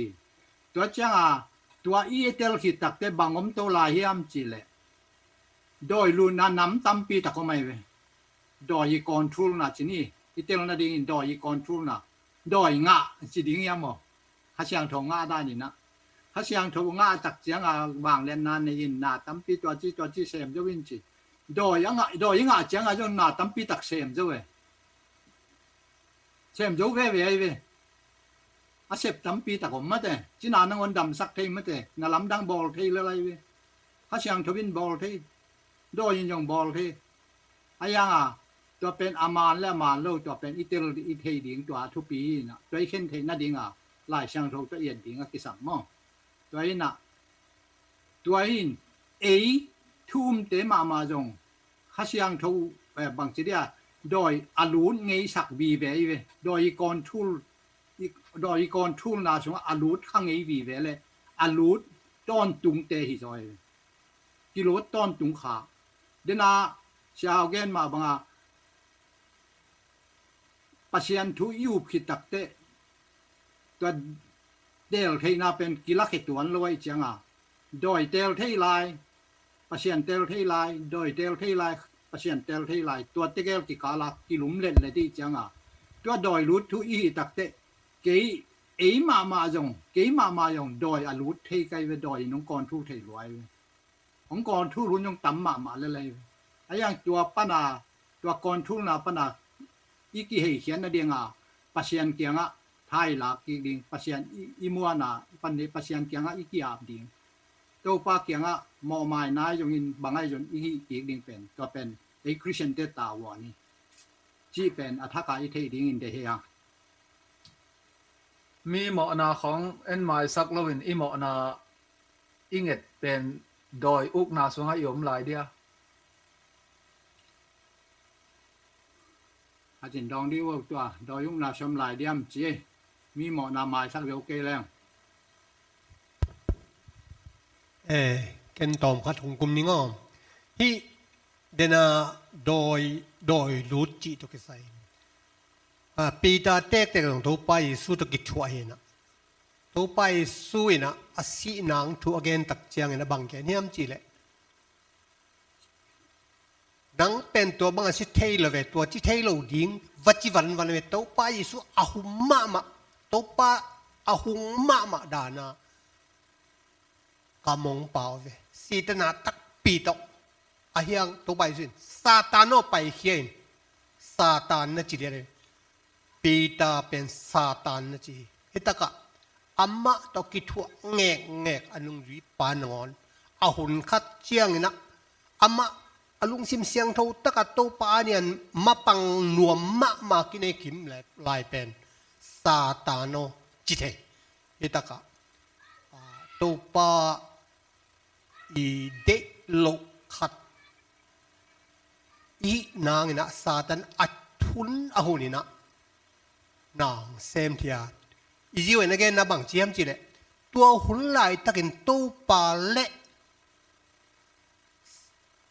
Tua ciangin tua i tel khit takteh bang om to lai hiam cih leh, dawi lutna nam tampi tak om ahi ve. Dawi i controlna ci ni, i tel nadingin dawi i controlna. Dawi ngah ci ding hiam maw? Kha Siangtho ngah dan in ah. Kha Siangtho ngah tak ciangin vangliatna nei in, na tampi tua ci, tua ci sem zo in ci. Dawi a ngah, dawi i ngah ciangin zong na tampi tak sem zo ve. Sem zo veve ahi ve. A sep tampi tak om mate. Cina nangawn damsak thei mate. Na lamdang bawl thei lel ahi ve. Kha Siangtho in bawl thei. Dawi in zong bawl thei. Ahi hangin tua pen a man le a man lo, tua pen i tel i thei ding tua a thupi hi in ah, tua i khen theih nadingin Lai Siangtho tawh i et ding a kisam maw? Tua in ah, tua in ei thu umte mahmah zong Kha Siangtho, eh, bangci dia, dawi a lut ngeisak vive hi ve. Dawi i control, i, dawi i controlna sungah a lut kha ngei vive le a lut tawntungte hi zaw hi ve. Kilut tawntung kha. Dena Sia Hau gen mah bangin Pasian thu i up khit takteh tua tel theihna pen kilakhia tuan lo ahih ciangin dawi tel thei lai, Pasian tel thei lai, dawi tel thei lai, Pasian tel thei lai, tua tegel kikal ah kilum letlet ahih ciangin tua dawi lut thu i hih takteh kei, ei mahmah zong, kei mahmah zong dawi a lut thei kei ve, dawi in hong control thei lua hi ve. Hong control hun zong tam mahmah lel hi ve. Ahi hangin tua pan a, tua controlna pan a i kiheikhiat nadingin Pasian kiangah thailak kik ding, Pasian i, i muanna pan le Pasian kiangah i ki-ap ding. Topa kiangah mawhmaina ahi zongin bang ahi zong i hih kik ding pen, tua pen ei Khristiante tavuan hi cih pen a thak a i theih dingin deih hi hang. Mi mawhna khawng en maisak loin i mawhna i nget pen dawi ukna sungah i om lai dia. A cin dawng dih uh tua, dawi ukna sungah om lai diam ci. Mi mawhna maisak zo kei leng. Eh, ken tawm khat hong kum ning aw. Hih dena dawi, dawi lut cih tawh kisai. Ah, Peter tektek zong Topa Jesu tawh kithuah hi in ah. Topa Jesu in ah a sihna thu a gen tak ciangin a bang gen hiam cih leh, nang pen tua bang a si thei lo ve, tua ci thei lo ding, va ci vanvan ve. Topa Jesu a hum mahmah, Topa a hum mahmah dan a ka mong pau ve. Sihna takpi tawh. Ahi hang Topa Jesu in, Satan aw, paikhia in. Satan na ci lian hi. Peter pen Satan na ci hi. Hih takah amah tawh kithuah ngekngek a nungzuipa nangawn a hun khat ciangin ah amah a lungsim siangtho takah Topa a nian mapang nuam mahmah kinei kim le lai pen Satan aw ci thei. Hih takah, ah, Topa i deih loh khat i hih nangin ah Satan a thun a hun in ah nang semthia. I Jesu in a genna bang ci hiam cih leh, tua hun laitakin Topa le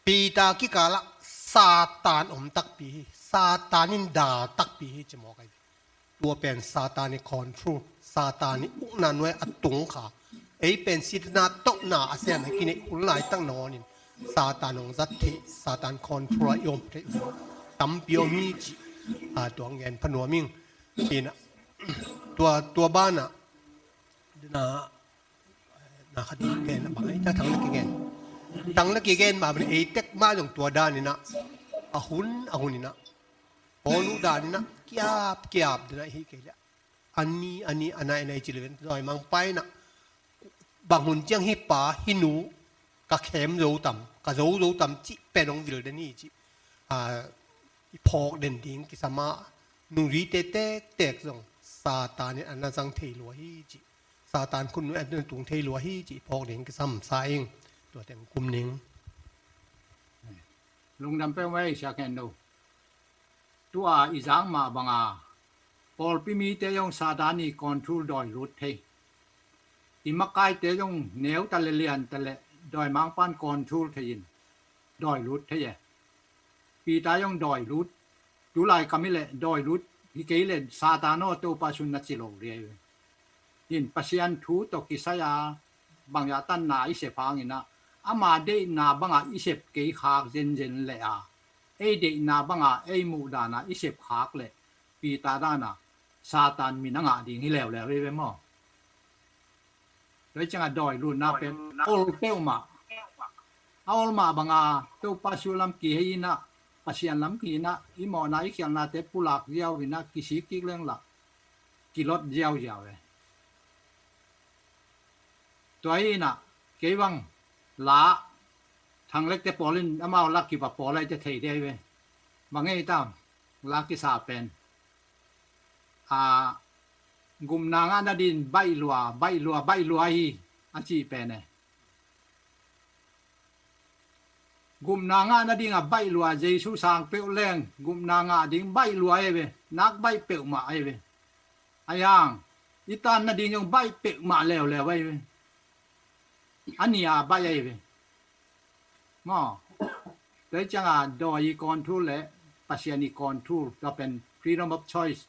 Peter kikalah Satan om takpi hi, Satan in dal takpi hi ci mawk ahi ve. Tua pen Satan i control, Satan i ukna nuai a tung kha. Ei pen sihna tawh na a sem a kineih hun laitak nangawnin Satan hong zat theih, Satan control a i om theih tampi om hi cih, a, tua ngen pha nuam ing. Tua, tua banah, na, na khat gen a bang ei ta Thang le kigen. Thang le kigen mah bang ei tek mah zong tua danin ah a hun, a hun in ah Paul uh dan in ah kiap kiap den ah hi kei leh, a ni a ni, a nai a nai ci lo in, dawimangpa in ah bang hun ciang hih pa hih nu ka khem zo tam, ka zo zo tam cih pen hong vil den hi cih, ah, i phawk den ding kisam a, nungzuite tektek zong Satan in a na zang thei lua hi cih, Satan khut nung a na tung thei lua hi cih i phawk ding kisam sa ing. Tua teng kum ning. Lungdam peuhmah ei, Sia Khen Do. Tua i zak mah banga pawlpi mite zong Satan i control dawi lut thei. I makaite zong neu ta le lian ta le dawimangpa'n control thei in dawi lut thei e. Peter zong dawi lut. Tulai kam hi leh dawi lut hi kei leh Satan aw, Topa sung na ci lo liai ve. In Pasian thu tawh kisai a bangzah tanna i sep hangin ah, ama deihna bangah i sep kei khak zenzen leh a, ei deihna bangah ei muhdana i sep khak leh Peter dana Satan min a ngah ding hi leuleu hi ve maw. Tua hi ciangah dawi lutna pen ol peuhmah. A ol mah banga Topa sung lam kihei in ah, Pasian lam kihei in ah, i mawhna i khialhnate pulak ziau in ah, kisik kik leng lah kilot ziauziau e. Tua hi in ah, kei bang la, Thang Lek te pawl in amau la kiva pawl ahi te thei dei ve. Bang ei tam, la kisa pen, a, gupna ngah nading baih lua, baih lua, baih lua hi a cih pen e. Gupna ngah nading a baih lua, Jesu sang peuh leng gupna ngah ding baih lua ahi ve, nak baih peuhmah ahi ve. Ahi hang i tan nading zong baih peuhmah leuleu ahi ve. A nih a baih ahi ve. Maw. Tua hi ciangah dawi i control le Pasian i control, tua pen freedom of choice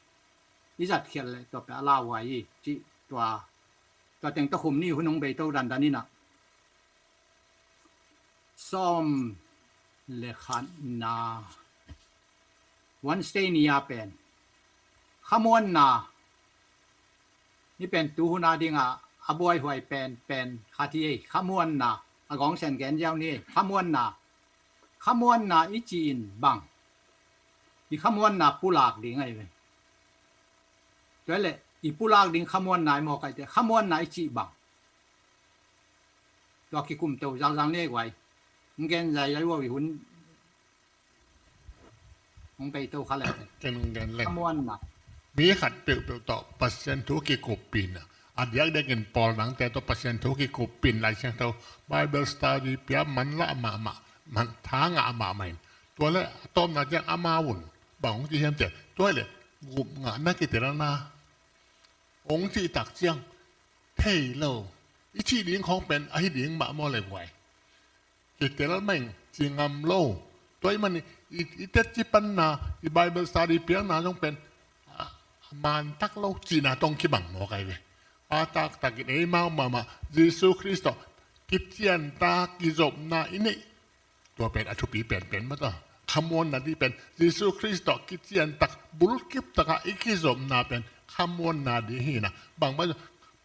i zat khial le tua pen a lauhuai hi cih tua, tua teng tawh khum ni, hun hong bei to dandan in ah. Sawm le khatna, Wednesday ni a pen khamuanna. Hih pen tuhuna dingah a buaihuai pen, pen khat hi ei, khamuanna. A gawngsen gen ziau ni ei, khamuanna. Khamuanna i cih in bang? I khamuanna pulak ding ahi ve. Tua hi leh i pulak ding khamuanna i mawk ahi teh, khamuanna i cih bang? Tua kikum to zalzal ni ei guai. Hong gen zai zai uh a, i hun hong bei to kha leh. Ken hong gen leng. Khamuanna. Mi khat peuhpeuh tawh Pasian thu kikuppihna, a diakdiakin pawl dangte tawh Pasian thu kikuppih in, Lai Siangtho Bible study pia, manlah mahmah, man tha ngah mahmah in. Tua leh a tawpna ciang amau un bang hong ci hiam cih leh, tua hi leh gup ngahna kitelna hong cih tak ciang, thei lo, i cih ding khawng pen ahi ding mah maw le guai. Kitel mah ing, ci ngam lo. Tua ahih manin i, i tetci panna, i Bible study piakna zong pen, a, a man tak lo cihna tawh kibang mawk ahi ve. A taktakin eimau mahmah Jesu Khrist tawh kiciantak kizopna i neih, tua pen a thupi penpen mah ta. Khamuanna ding pen Jesu Khrist tawh kiciantak, bulkip takah i kizopna pen khamuanna ding hi in ah. Bang mah,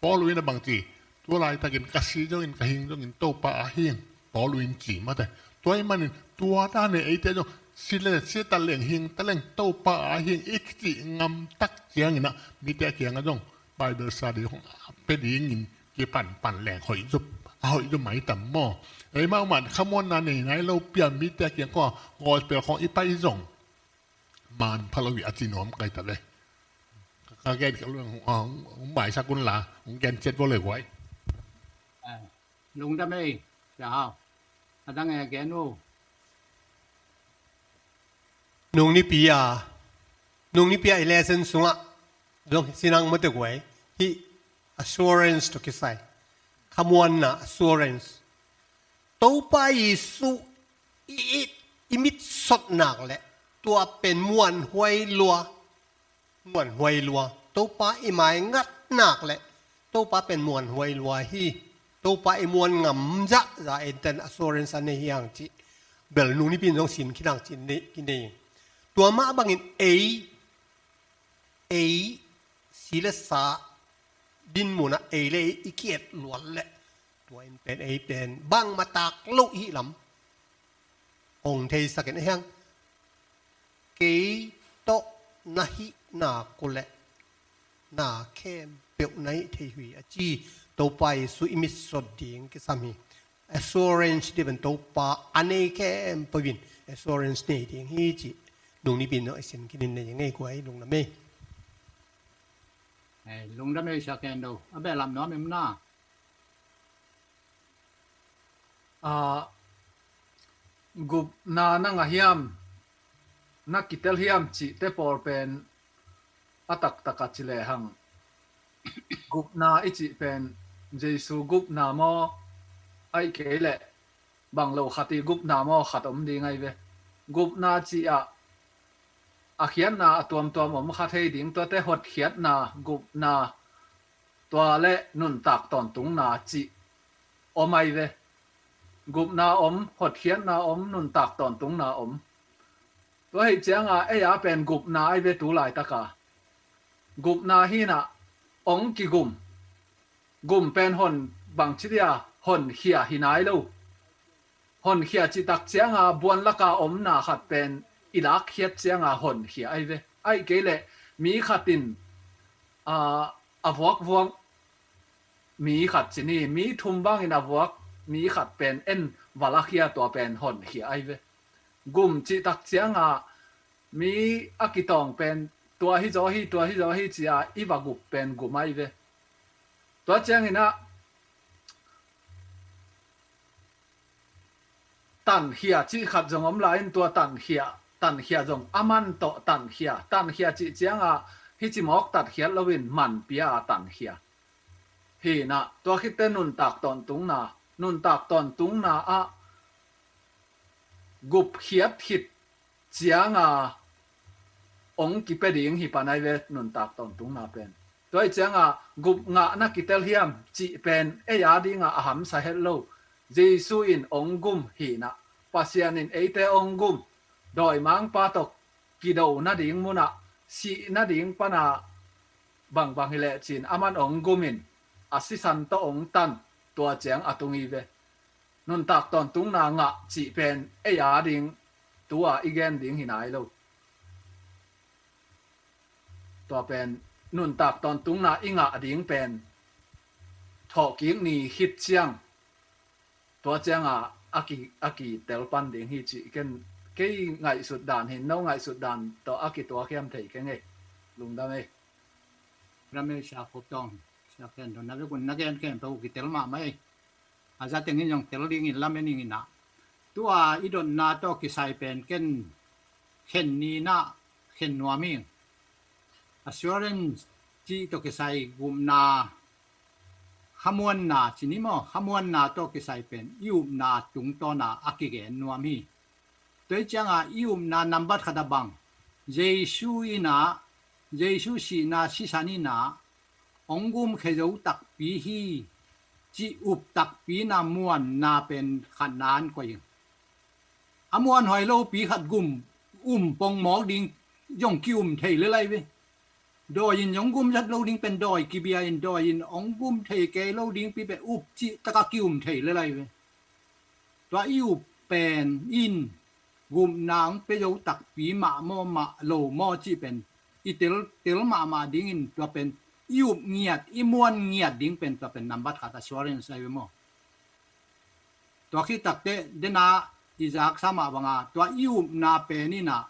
Paul in a bang ci, tu laitakin ka si zongin, ka hing zongin Topa a hing, Paul in ci mah ta. Tua ahih manin tua dan in eite zong si le, si ta leng, hing ta leng Topa a hing i cih ngam tak ciangin ah, mite kiangah zong Bible study hong pia dingin kipanpan leng hoih zaw, a hoih zaw mai tam maw. Eimau mah khamuanna nei nai lo pi a, mite kiang khawng gospel khawng i pai zong man pha lo hi a ci nuam ka hi ta ve. Ka gen kei lo, hong, hong, hong maisak un la, hong gen ciat vo le guai. Ah, lungdam ei, Sia Hau. A dang e gen uh. Nung nipi a, nung nipi a i lesson sungah zong sinang mate guai, hih assurance tawh kisai. Khamuanna, assurance. Topa Jesu i, i, i mit sot nak leh tua pen muanhuai lua. Muanhuai lua. Topa i mai ngat nak leh Topa pen muanhuai lua hi. Topa i muan ngam zahzah, enten assurance a nei hi hang cih bel nung nipi in zong sin khin hang cih nei, kinei. Tua mah bangin ei, ei si le sa dinmun ah ei le ei i ki-et luat leh, tua in pen ei pen bangmah tak lo i hih lam hong theisak in, ahi hang kei tawh na hihna kuleh na khempeuh na hih thei uh hi a ci Topa Jesu i mitsot ding kisam hi. Assurance dih pen Topa a nei khempeuh in assurance nei ding hi ci. Lungnipi no i sin kinin nei ngei kuai lungdam ei. Ei, lungdam ei Sia Khen Do. A behlap nuam em na? A, gupna na ngah hiam, na kitel hiam cihte pawl pen a taktak a ci lehang, gupna i cih pen Jesu gupna maw, ahih kei leh bang lo khat i gupna maw khat om ding ahi ve. Gupna cih ah a khiatna a tuamtuam om kha thei ding, tuate hotkhiatna, gupna, tua le nuntak tawntungna cih om ahi ve. Gupna om, hotkhiatna om, nuntak tawntungna om. Tua hih cianga ei a pen gupna ahi ve tu laitaka. Gupna hinah ong kigum. Gum pen hon bangci dia honkhia hi nai lo. Honkhia cihtak cianga buan laka omna khat pen i lakkhiat cianga honkhia ahi ve. Ahih kei leh mi khat in, a, a vuakvuak mi khat ci ni, mi thum bangin a vuak mi khat pen en va lakhia, tua pen honkhia ahi ve. Gum cihtak cianga mi a kitawng pen tua hi zaw hi, tua hi zaw hi cia i va gup pen gum ahi ve. Tua cianginah tankhia cih khat zong om lai-in tua tankhia, tankhia zong a man tawh tankhia, tankhia cih cianga hici mawk tatkhiat loin manpia a tankhia. Hinah tua khitte nuntak tawntungna, nuntak tawntungna ah gupkhiat khit cianga ong kipia ding hi pan ahi ve nuntak tawntungna pen. Tua hi cianga gup ngah na kitel hiam cih pen ei a dinga a hamsa het lo. Jesu in ong gum hinah, Pasian in eite ong gum, dawimangpa tawh kido nading munah, sih nading pana bangbang hi leh cin a man ong gumin a sisan tawh ong tan, tua ciang a tung hi ve. Nuntak tawntungna ngah cih pen ei a ding tua i gen ding hi nai lo. Tua pen nuntak tawntungna i ngah ding pen thawhkik ni khit ciang, tua cianga a ki, a kitel pan ding hi cih ken kei ngaihsut dan hin, no ngaihsut dan tawh a kituak hiam thei keng ei. Lungdam ei. Ram ei Sia Khup Tawng, Sia Khen Do, na vekun na gen khempeuh kitel mahmah ei. A zatengin zong tel dingin lamen ing inah. Tua i dotna tawh kisai pen ken khen ninah khen nuam ing. Assurance cih tawh kisai gupna, khamuanna ci ni maw, khamuanna tawh kisai pen i upna tungtawna a kigen nuam hi. Tua hi cianga i upna nambat khat a bang, Jesu inah, Jesu sihna sisan inah ong gumkhia zo takpi hi cih up takpi na muanna pen khatna an koih hi. A muanhuai lopi khat gum um pongmawk ding zong ki-um thei lel ahi ve. Dawi in zong gum zat lo ding pen dawi kibia in, dawi in ong gum thei kei lo ding pi pen up cih taka ki-um thei lel ahi ve. Tua i up pen in gupna ong pia zo takpi mah maw, mah lo maw cih pen i tel, tel mahmah dingin tua pen i up ngiat, i muan ngiat ding pen tua pen nambat khat assurance ahi ve maw. Tua khit takteh dena i zaksa mah banga tua i upna pen inah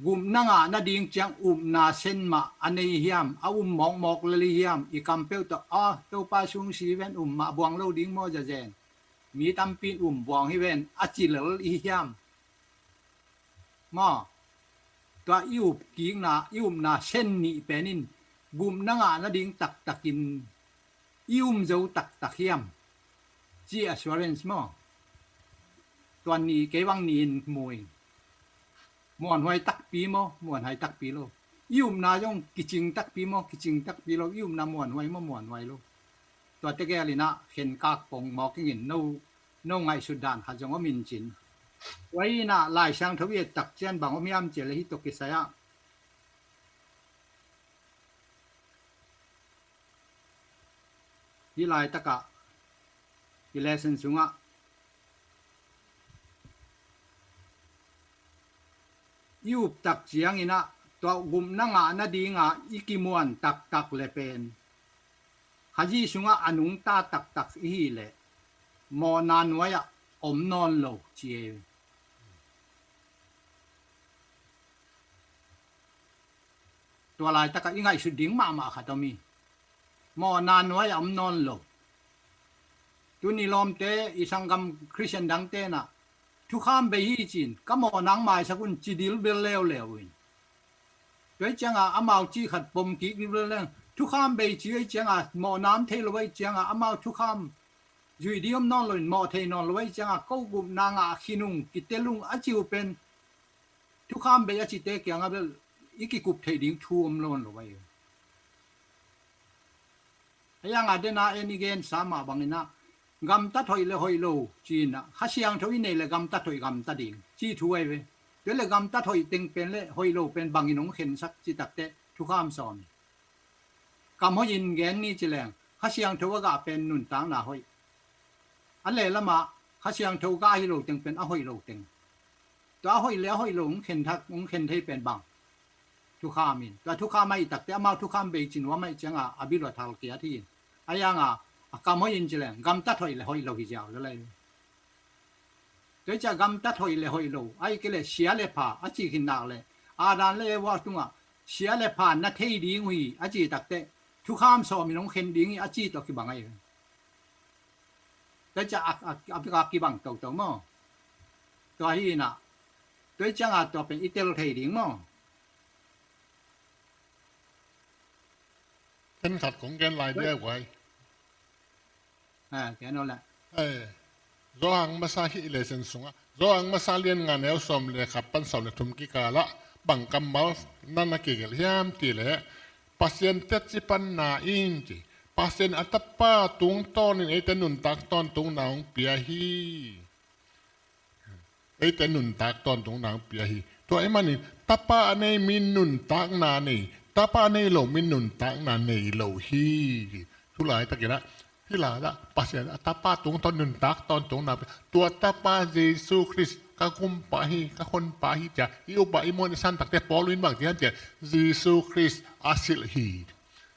gupna ngah nading ciang upna sen mah a nei hiam, a um mawkmawk lel hi hiam, i kampeuh tawh, a, Topa sungsi ven, um mah buang lo ding maw zazen. Mi tampi in um buang hi ven a ci lel hi hiam. Maw, tua i upkikna, i upna sen nih pen in gupna ngah nading taktakin i um zo taktak hiam ci assurance maw. Tua ni kei bang ni in mu ing. Muanhuai takpi maw, muanhuai takpi lo. I upna zong kicing takpi maw, kicing takpi lo. I upna muanhuai maw, muanhuai lo. Tua tegel inah khenkak pongmawk ingin no, no ngaihsut dan khat zong om in cin. Tua inah Lai Siangtho i et tak ciang bang om hiam cih leh hih tawh kisai ah hih laitakah i lesson sungah i uptak cianginah Tua gupna ngah nadinga i kimuan taktak le pen Khazi sungah a nungta taktak i hih leh mawhna nuai-ah om nawn lo ci ei. Tua laitakah i ngaihsut ding mahmah khat om hi. Mawhna nuai-ah om nawn lo. Tuni lawmte i sanggam Khristian dangte nah thukham bei hi ci-in ka mawhna hong maisak un ci dilbel leuleu in. Tua hi cianga amau ci khat pom kik dilbel leng thukham bei ci hi cianga mawhna om thei lo hi cianga amau thukham zui ding om nawn lo in mawh thei nawn lo hi cianga ko gupna ngah khin ung kitel ung a ci uh pen thukham bei a cite kiangah bel i kikup theih ding thu om nawn lo hi. A yanga dena en i gensa mah banginah gamtat hoih le hoih lo ci-inah Kha Siangtho i neih le gamtat hoih gamta ding ci thu ahi ve. Tua le gamtat hoih teng pen le hoih lo pen bangin hong khensak ci takteh thukham sawm hi. Kam hoih in gen ni ci leng Kha Siangtho a gah pen nuntakna hoih. A lehlamah Kha Siangtho gah hi lo teng pen a hoih lo teng. Tua a hoih le a hoih lo hong khen thak hong khen thei pen bang thukham in. Tua thukham ahih takteh amau thukham bei ci nuam ahih cianga a bil uh a thal kiat hi in. A yanga a kam hoih in ci leng gamtat hoih le hoih lo hi ziau le lai. Tua hi ciah gamtat hoih le hoih lo ahih kei leh sia le pha a cih khin nak leh Adam le Eva tungah sia le pha na thei ding uh hi a cih takteh thukham sawmin hong khen ding hi a cih tawh kibang ahi. Tua hi ciah a, a, a, a kibang toto maw? Tua hi inah tua hi cianga tua pen i tel thei ding maw? Khenkhat kong gen lai dia guai. Johan masa hih lesson sungah Johan masa lian nga neu sawm le khat pan sawm le thum kikalah bang kammal na na kigelh hiam ti leh Pasian teci panna in ci. Pasian a Tapa tungtawnin eite nuntak tawntungna hong pia hi. Eite nuntak tawntungna hong pia hi. Tua ahih manin Tapa a nei mi nuntakna nei, Tapa a nei lo mi nuntakna nei lo hi. Thulai takinah hih laiah Pasian a Tapa tungtawn nuntak tawntungna pia. Tua Tapa Jesu Khrist ka gumpa hi, ka honpa hi cia i upa i muan i san takteh Paul in bang ci hiam cia Jesu Khrist a silh hi.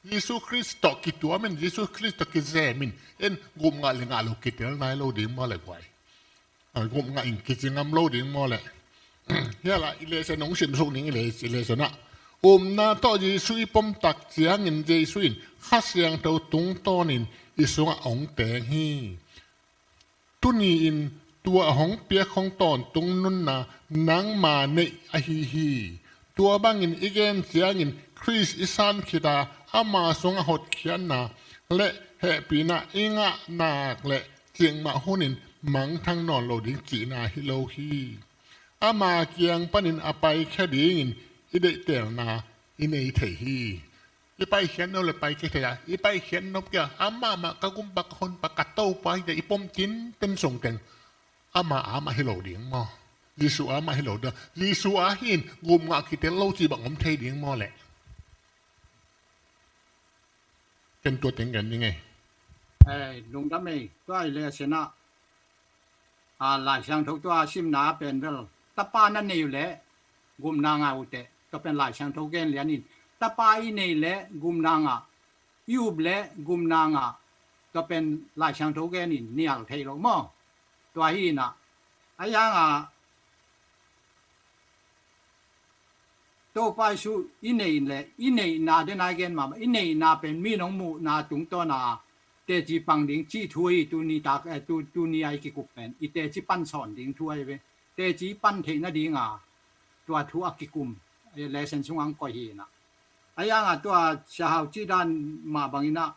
Jesu Khrist tawh kituam in, Jesu Khrist tawh kizem in, en gupngah le ngah lo kitel nai lo ding maw le guai. Gupngah in kici ngam lo ding maw leh. Hialah i lesson hong simsuk ding i lesson ah upna tawh Jesu i pomtak ciangin Jesu in Kha Siangtho tungtawnin i sungah hong teng hi. Tuni-in tua a hong piak hong tawntung nunna nangma neih ahi hi. Tua bangin i gen ciangin Khrist i san khita ama sungah hotkhiatna le hehpihna i ngah nak le cikmah hunin mangthang nawn lo ding cihna hi lo hi. Ama kiang panin a paikhia dingin i deihtelna i nei thei hi. I paikhiat nop le paikhia thei a, i paikhiat nop kia amah mah ka gumpa ka honpa ka Topa hi cia i pom tinten sungteng ama amah hi lo ding maw? Jesu amah hi lo ding. Jesu a hi in gupngah kitel lo ci bang om thei ding maw leh. Ken tua teng gen ding ei. Lungdam ei, tua i lesson ah Lai Siangtho tua simna pen bel Tapa na nei uh leh gupna ngah uh teh, tua pen Lai Siangtho gen lian in Tapa i nei leh gupna ngah, i up leh gupna ngah, tua pen Lai Siangtho gen in nial thei lo maw? Tua hi inah a yangah Topa Jesu i neih le i neihna dena i gen mahmah, i neihna pen mi nong muhna tungtawna teci pang ding cih thu hi. Tuni tak, eh, tu, tuni a i kikup pen i teci pan sawn ding thu ahi ve. Teci pan theih nadinga tua thu a kikum, eh, lesson sungah ang koih hi inah. A yangah tua Sia Hau cih dan mah banginah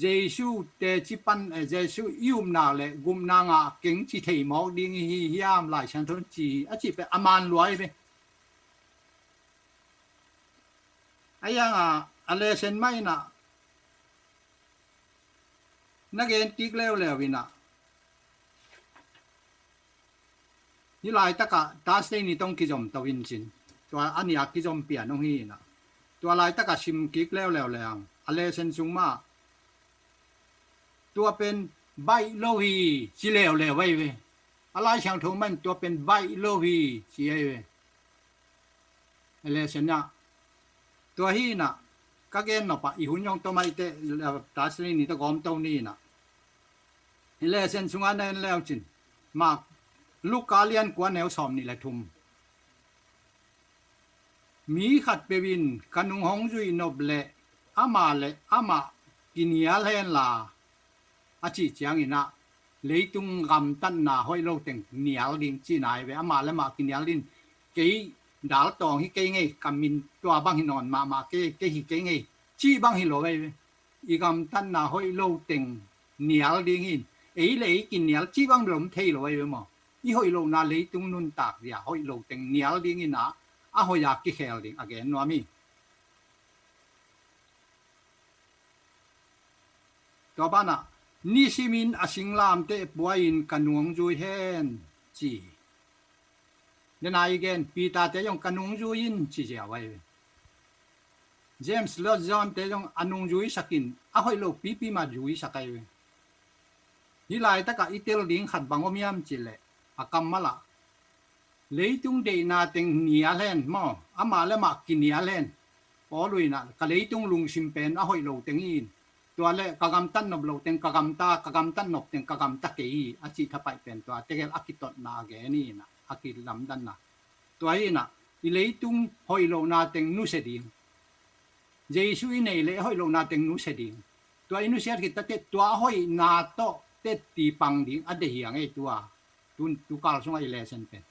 Jesu teci pan, eh, Jesu i upna le gupna ngah keng ci thei mawk ding hi hiam Lai Siangtho ci hi a cih pen a man luai ve. A yangah a lesson mah inah na gen kik leuleu inah hih laitakah Thursday ni tong kizom to in cin tua a nia kizom pian hong hi inah tua laitakah sim kik leuleu le ang a lesson sung mah tua pen baih lo hi ci leuleu ahi ve. A Lai Siangtho man tua pen baih lo hi ci ahi ve. A lesson ah Tua hi inah ka gen nop ah i hun zong tom ahi teh, Thursday ni tawh gawm to ni inah. I lesson sungah na en leu cin, Mark, Luka lian kua neu sawm nih le thum. Mi khatpeuh in ka nung hong zuih nop leh amah le amah kinial henla, a cih ciangin ah leitung gamtatna hoih lo teng nial ding cihna hi ve. Amah le amah kinial ding, kei dal tawng hi kei ngei, ka min tua bang hi nawn mahmah kei, kei hi kei ngei cih bang hi lo ahi ve. I gamtatna hoih lo teng nial ding in, ei le ei kinial cih bang bel om thei lo ahi ve maw. I hoih lohna leitung nuntak zia hoih lo teng nial ding inah, a hoih a kikhel ding a gen nuam hi. Tua banah, nisimin a singlamteh pua-in ka nung zui hen, ci. Dena i gen, Peter te zong ka nung zui in ci ziau ahi ve. James le John te zong a nung zuisakin a hoih lo pipi mah zuisak ahi ve. Hih laitakah i tel ding khat bang om hiam cih leh, a kammal ah leitung deihna teng nial hen maw, amah le amah kinial hen. Paul in ah ka leitung lungsim pen a hoih lo teng in, tua le ka gamtat nop lo teng ka gamta, ka gamtat nop teng ka gamta kei hi a cih thapaih pen tua tegel a kitotna a gen hi inah, a kilamdanna. Tua hi inah i leitung hoih lohna teng nusia ding, Jesu i neih leh hoih lohna teng nusia ding. Tua i nusiat khit tateh tua hoihna tawh tetti pang ding a deih hi a ngei tua. Tun tukal sungah i lesson pen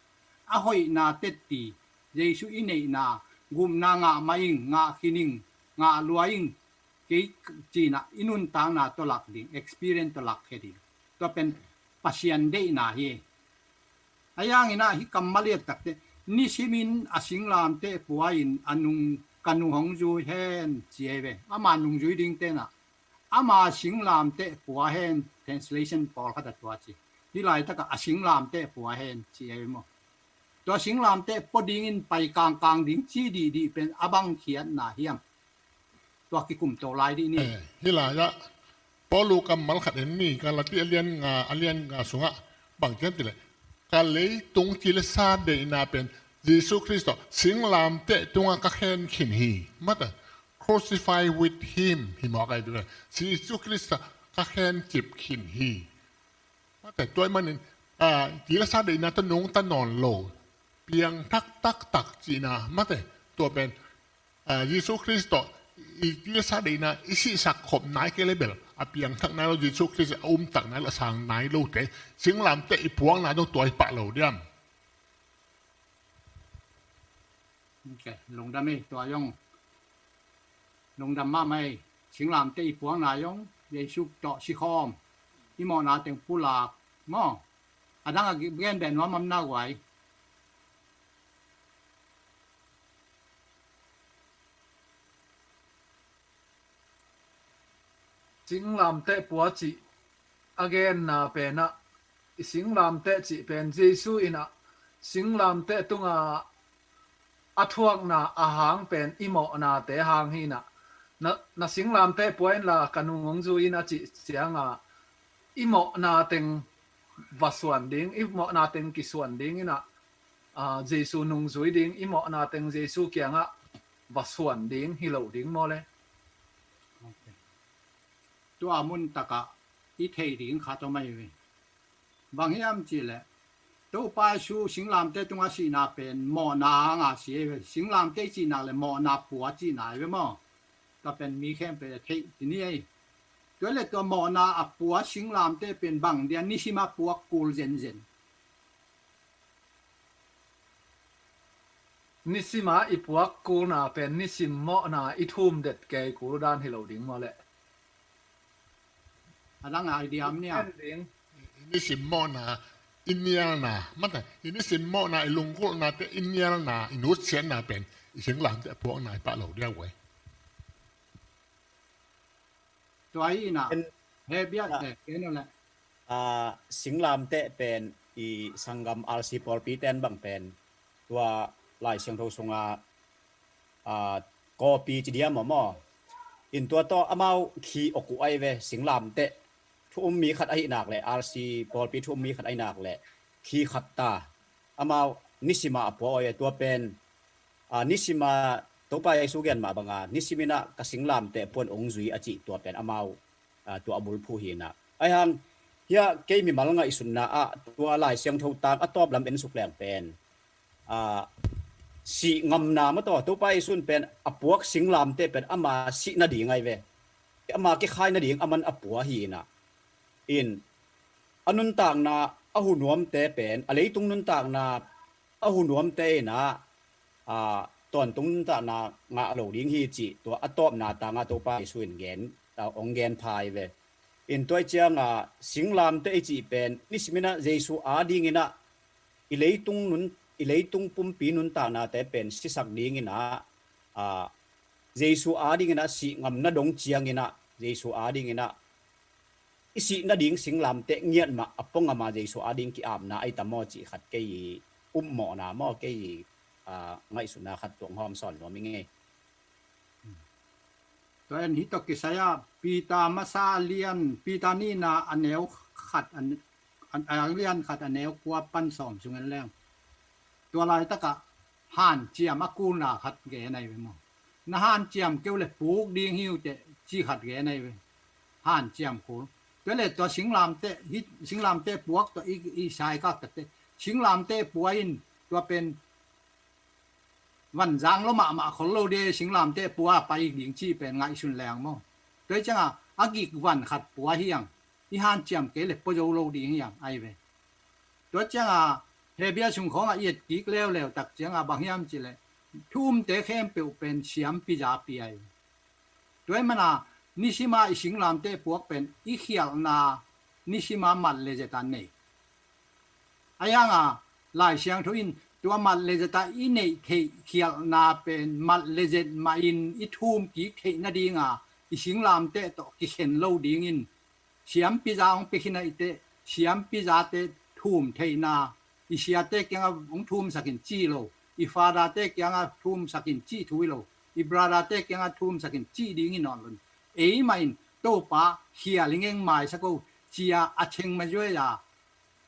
a hoihna tetti, Jesu i neihna, gupna ngah mah ing, ngah khin ing, ngah lua ing, kei cihna i nuntakna tawh lak ding, experience tawh lakkhia ding. Tua pen Pasian deihna hi. A hiangin ah hih kammal i et takteh, nisimin a singlamteh pua-in a nung, ka nung hong zui hen ci ahi ve. Ama nung zui ding tenah ama singlamteh pua hen, translation pawlkhat a tua ci. Hih laitakah a singlamteh pua hen ci ahi ve maw. Tua singlamteh pua dingin pai kangkang ding ci dihdih pen a bang khiatna hiam? Tua kikumto lai dih ni. Eh, hih lai-ah Paul kammal khat en ni, Galati a lian nga, a lian nga sungah bang ci hiam cih leh, ka leitung ci le sa deihna pen Jesu Khrist tawh singlamteh tungah ka khen khin hi. Mate, crucify with him hi mawk ahi ve. Jesu Khrist tawh ka khen cip khin hi. Mate, tua ahih manin, ah, ci le sa deihna tawh nungta nawn lo, piangthak taktak cihna, mate, tua pen, ah, Jesu Khrist tawh i ci le sa deihna i sihsak khop nai kei le bel a piangthak nai lo, Jesu Khrist a umtak nai lo, a sang nai lote singlamteh i puakna zong tua hi pah lo diam? Ok, lungdam ei, tua zong lungdam mahmah ei. Singlamteh i puakna zong Jesu tawh sikhawm, i mawhna teng pulak maw. A dang a gen beh nuam om na guai. Singlamteh pua cih a genna penah, i singlamteh cih pen Jesu in ah singlamteh tungah a thuakna a hang pen i mawhnate hang hi inah, na, na singlamteh pua inla ka nung hong zui in a cih ciangah i mawhna teng va suan ding, i mawhna teng kisuan ding inah, ah, Jesu nungzui ding, i mawhna teng Jesu kiangah va suan ding hi lo ding maw le? Ok. Tua mun takah i theih ding khat om ahi ve. Bang hiam cih leh, Topa Jesu singlamteh tungah sihna pen mawhna hanga si ahi ve. Singlamteh i cihnak le mawhna pua cihna ahi ve maw. Tua pen mi khempeuh a theih ti ni ei. Tua le tua mawhna a pua singlamteh pen bang dia nisim a puak kul zenzen? Nisim a i puak kulna pen nisim mawhna i thum det kei kul dan hi lo ding maw le? A dang a idea om nia. Pen ding. I nisim mawhna i nialna, mate, i nisim mawhna i lunggulhnate i nialna, i nutsiatna pen i singlamteh a puakna hi pah lo dia guai. Tua hi inah. En, he bia, ah, eh, en le. Ah, singlamteh pen i sanggam R C pawlpi ten bang pen tua Lai Siangtho sunga, ah, kawpi ci diam maw. In tua tawh amau khi awk uh ahi ve, singlamteh. Thu um mi khat ahi nak le, R C pawlpi thu um mi khat ahi nak le, khi khat ta. Amau nisima a pua ahi ve, tua pen, ah, nisima Topa Jesu gen mah banga, "Nisimin ah ka singlamteh puan ong zui," a cih tua pen amau, ah, tua a bulphuh hi in ah. Ahi hang, hiah kei mimal ngaihsutna ah tua Lai Siangtho tang a tawp lam en suk leng pen, ah, sih ngamna maw taw, Topa Jesu in pen a puak singlamteh pen ama sih nading ahi ve. Ama kikhai nading aman a pua hi in ah. In, a nuntakna, a hunuamte pen, a leitung nuntakna, a hunuamte in ah, ah, tawntung nuntakna ngah lo ding hi cih tua a tawpna tangah Topa Jesu in gen, ah, ong gen pha hi ve. In tua ciangah singlamteh i cih pen, nisimin ah Jesu adingin ah, i leitung nun, i leitung pumpi nuntaknate pen sisak dingin ah, ah, Jesu adingin ah sih ngamna dong ciangin ah, Jesu adingin ah, i sih nading singlamteh ngiat mah a pua ngama Jesu ading ki-apna ahi ta maw cih khat kei i upmawhna maw, kei i, ah, ngaihsutna khat tuang hawm sawn nuam i ngei. Tua en hih tawh kisai ah, Peter masa lian, Peter nihna a neu khat, a, a, a lian khat a neu kua pan sawm sung en leng. Tua laitakah hanciam a kulna khat gen ahi ve maw. Na hanciam kei uh leh puk ding hi uh teh ci khat gen ahi ve. Hanciam kul. Tua leh tua singlamteh, hih singlamteh puak tua i, i sai kak tate. Singlamteh pua in tua pen vanzang lo mahmah khol lo de, singlamteh pua pai ding cih pen ngaihsun leng maw. Tua ciangah a gik van khat pua hi ang. I hanciam kei leh pua zo lo ding hi ang ahi ve. Tua ciangah Hebrew sung khawngah i et kik leuleu tak ciangah bang hiam cih leh, thu umte khempeuh pen siampi zapi ahi. Tua ahih mana nisima i singlamteh puak pen i khialhna nisima mat le zeta nei. Ahi hanga Lai Siangtho in tua mat le zeta i neih theih khialhna pen mat le zet mahin i thum kik theih nadinga i singlamteh tawh kikhen lo dingin siampiza hong pia khin ahih teh, siampizate thum theihna, i siate kiangah hong thumsak in ci lo, i fatherte kiangah thumsak in cih thu hi lo, i brotherte kiangah thumsak in cih ding hi nawn lo. Eimah in Topa khial hi ngeng, maisak o, ci-a a cheng mazuai-a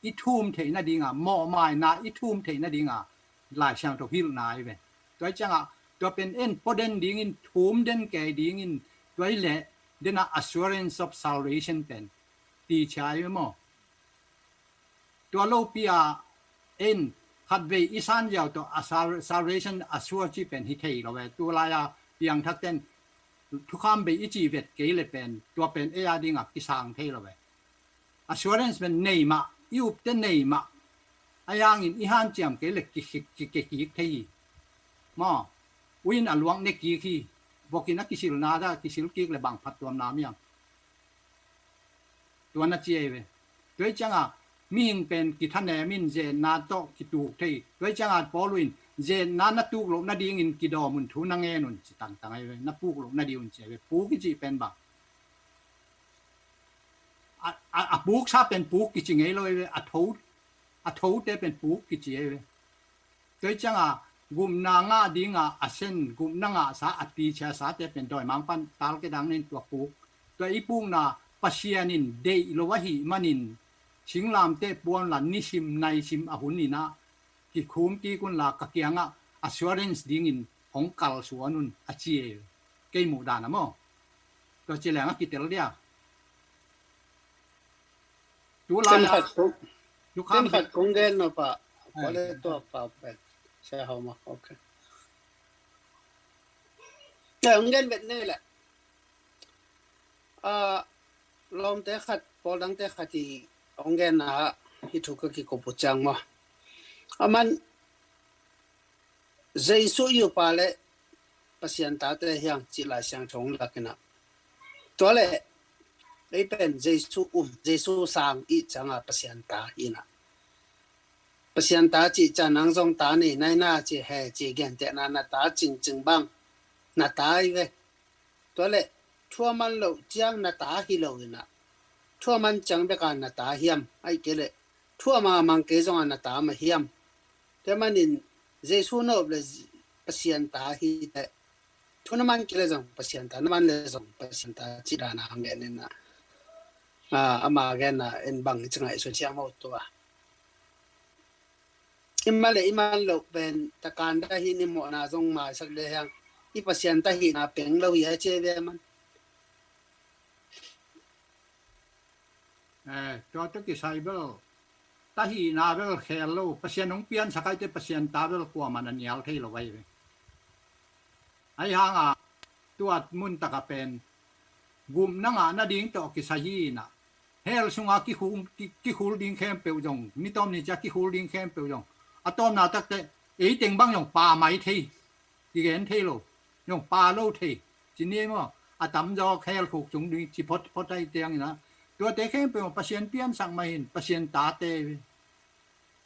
i thum theih nadinga, mawhmaina i thum theih nadinga Lai Siangtho hilhna ahi ve. Tua ciangah tua pen en pua den dingin, thum den kei dingin, tua hi leh dena assurance of salvation pen tichia ahi ve maw. Tua lopi-a en khatvei i san ziau tawh a sal-, salvation assure cih pen hi thei lo ve. Tulai-a piangthakten thukham bei i cih vet kei leh pen tua pen ei a dingah kisang thei lo ve. Assurance pen nei mah, i upte nei mah. Ahi hangin i hanciam kei leh ki, ki, ki, kikik thei hi. Maw, uin a luang ne kik hi. Vokin a kisilna dah, kisil kik leh bang phattuamna miang. Tua na ci ahi ve. Tua hi ciangah mihing pen kithanem in zetna tawh kituk thei. Tua hi ciangah Paul in zetna na tuk loh nadingin kidawm un, thu na ngen un ci tangtang ahi ve. Na puk loh nading un ci ahi ve. Puk i cih pen bang, a, a, a puksa pen puk kici ngei lo ahi ve. A tho, a thote pen puk kici ahi ve. Tua hi ciangah gupna ngah dinga a sen, gupna ngahsa, a ticiasate pen dawimangpa'n tal kidang in tua puk. Tua i pukna Pasian in deih lo ahih manin singlamteh pua unla nisim naisim a hun inah kikhum kik unla ka kiangah assurance dingin hong kalsuan un a ci e. Kei muh dan a maw. Tua ci leng a kitel dia. Tu lai a, khat kong, tu khat kong gen no pa. Pale tua pa pen sia hau ma. Okay. Kong gen vet nei le. A, lawmte khat, pawl dangte khat i hong genna ah hih thu ka kikup uh ciang maw. Aman Jesu i upa le Pasian tate hiang cih Lai Siangtho hong lak inah. Tua le ei pen Jesu um, Jesu sang i cianga Pasian ta hi inah. Pasian ta cih ciang nang zong ta nei nai na cih he cih gentehna na ta cingcing bang na ta hi ve. Tua le thu a man loh ciang na ta hi lo inah. Thu a man ciang beka na ta hiam, ahih kei leh thu a mang a mang kei zonga na ta mah hiam. Tua manin Jesu na up le Pasian ta hi teh. Thu na man kei le zong Pasian ta, na man le zong Pasian ta cih dana hong gen inah. A, ama genna en bang i ci ngaihsun ciang maw tua. I man le i man loh pen takan dah hi ni mawhna zong maisak le hiang. Pasian ta hihna peng lo hi a ci ve man. Eh, tua tawh kisai bel ta hihna bel khel lo. Pasian hong piansak aite Pasian ta bel kuaman a nial thei lo ahi ve. Ahi hanga tua mun taka pen gupna ngah nading tawh kisai hi inah hell sunga kikhul, ki, kikhul ding khempeuh zong, ni tawm ni cia kikhul ding khempeuh zong a tawmna takte eiteng bang zong pa mai thei, kigen thei lo, zong pa lo thei. Ci ni maw, a tamzaw hell khuk sung ding ci phot phot ahi tiang inah tuate khempeuh Pasian piansak mah in Pasian tate ve.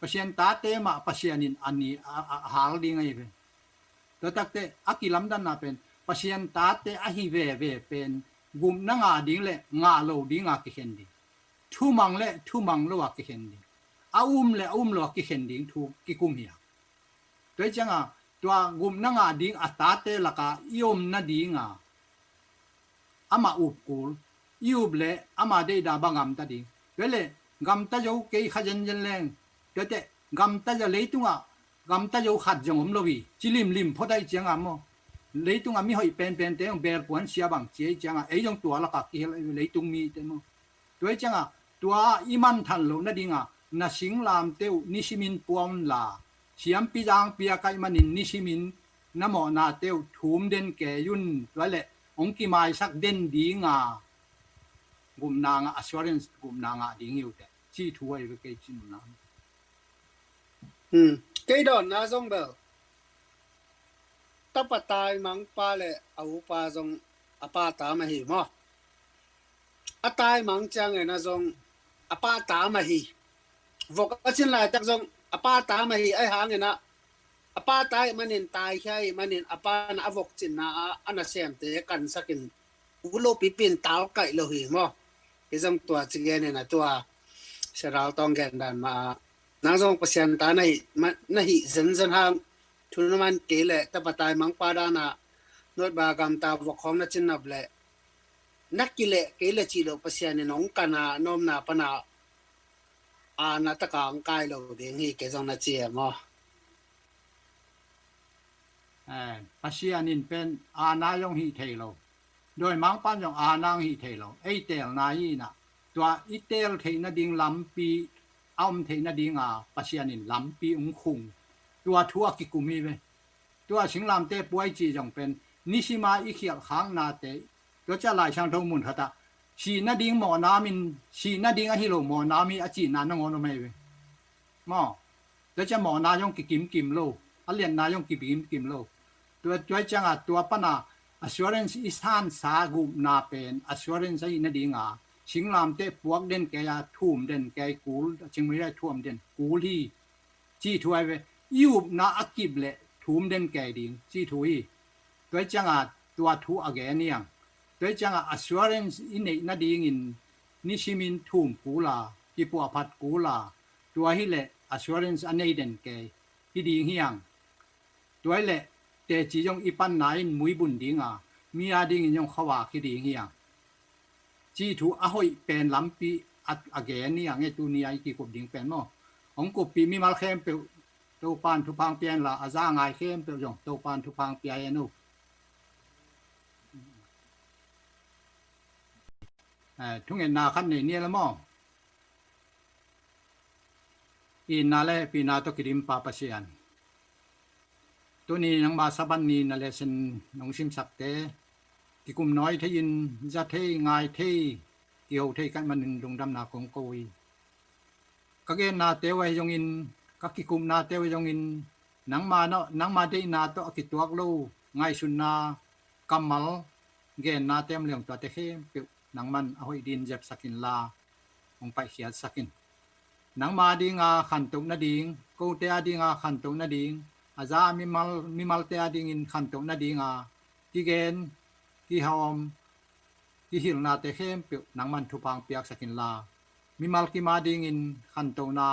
Pasian tate mah Pasian in a ni a, a, a hal ding ahi ve. Tua takte a kilamdanna pen Pasian tate ahi veve pen gupna ngah ding le ngah lo dinga kikhen ding, thumang le thumang lo a kikhen ding, a um le a um lo a kikhen ding thu kikum hi a. Tua hi cianga tua gupna ngah ding a tate laka i om nadinga amah up kul, i up le ama deihna bang gamta ding. Tua le gamta zo kei kha zenzen leng, tuate gamta za leitungah gamta zo khat zong om lo hi, ci limlim phot ahi cianga maw, leitungah mi hoih penpente zong belpuan sia bang ci ahi cianga ei zong tua lakah kihel leitung mite maw. Tua hi cianga tua i manthan loh nadinga na singlamte uh nisimin pua unla, siampi zangpi a kaih manin nisimin na mawhnate uh thum den kei un. Tua le hong kimaisak den dinga gupna ngah, assurance gupna ngah ding hi uh teh, ci thu ahi ve kei cinna. Hmm. Kei dawnna zong bel tapa taimangpa le a upa zong a pa ta mah hi maw. A taimang ciangin a zong a pa ta mah hi. Vok a cin laitak zong a pa ta mah hi, ahi hangin a a pa ta ih manin, taikhia ih manin a pa na a vok cinna ah a nasemte kansakin ut lo pipi in talkaih lo hi maw. Kei zong tua ci genin a tua Sia Ral Tawng gen dan mah ah nang zong Pasian ta na hih, na hih zenzen hang, thu na man kei leh tapa taimangpa dana notba gamta vok khawng na cin nop leh na kileh kei le cih loh Pasian in hong kan a, na omna pana aana taka hong kai lo ding hi, kei zong na ci e maw. Eh, Pasian in pen aana zong hih thei lo, dawimangpan zong aana hong hih thei lo. Ei teelna hi inah tua i teel theih nading lampi a om theih nadinga Pasian in lampi hong khung, tua thu a kikum hi ve. Tua singlamte puai cih zong pen nisima i khialh khaknate, tua cia Lai Siangtho mun khatah sih nading mawhnam in, sih nading ahi lo mawhnam hi a cihna nangawn om ahi ve maw. Tua cia mawhna zong kikimkim lo, a liatna zong kikimkim lo. Tua, tua cianga tua pana assurance i sansa gupna pen assurance ahi nadinga singlamte puak den kei a, thum den kei, kul a cingmui a thuam den kul hi. Cih thu ahi ve, i upna a kip leh thum den kei ding cih thu hi. Tua hi cianga tua thu a gen hiang. Tua hi cianga assurance i neih nadingin nisimin thum kula, kipuahphat kula, tua hileh assurance a nei den kei hi ding hiang. Tua hileh teci zong i panna in muibun dinga, mi a dingin zong khuavak hi ding hiang. Cih thu a hoih pen lampi a, a gen hi a, nge tuni a i kikup ding pen maw. Hong kuppih mimal khempeuh Topan thupha pia inla, a za ngai khempeuh zong Topan thupha pia hen uh. Eh, thungetna khat nei ni la maw. Itna le hehpihna tawh kidim Pa Pasian, tuni nangma Sabbath ni na lesson nong simsakte kikum nawi thei-in, za thei, ngai thei, kiho thei ka hih manin lungdamna kong ko hi. Ka gennate uh ahi zongin, ka kikupnate uh ahi zongin, nangma, nangma deihna tawh a kituak lo ngaihsutna, kammal, gennate om leng tuate khempeuh nangman a hoih din zepsak inla, hong paihkhiatsak in. Nangma dinga khantoh nading, kote a dinga khantoh nading, a za mimal, mimalte a dingin khantoh nadinga kigen, kihawm, kihilhnate khempeuh nangman thupha piaksak inla, mimal kim a dingin khantohna,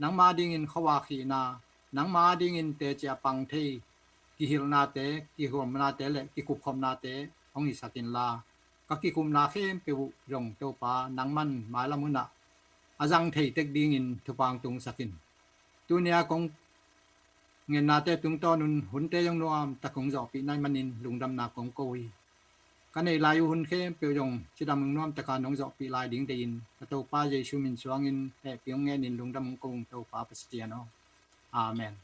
nangma dingin khuavak hihna, nangma dingin teci a pang thei kihilhnate, kihawmnate le kikupkhopnate hong hisak inla, ka kikupna khempeuh uh zong Topa nangman mailam hunah a zang thei tek dingin thupha tungsak in. Tunia kong Ngennate tungtawn un hunte zong nuam tak hong zawhpih nai manin lungdamna kong ko hi. Ka neih lai uh hun khempeuh zong cidam hong nuam taka nong zawhpih lai ding deihin ka Topa Jesu min suangin hehpih hong ngenin lungdam hong ko hong Topa Pasian aw. Amen.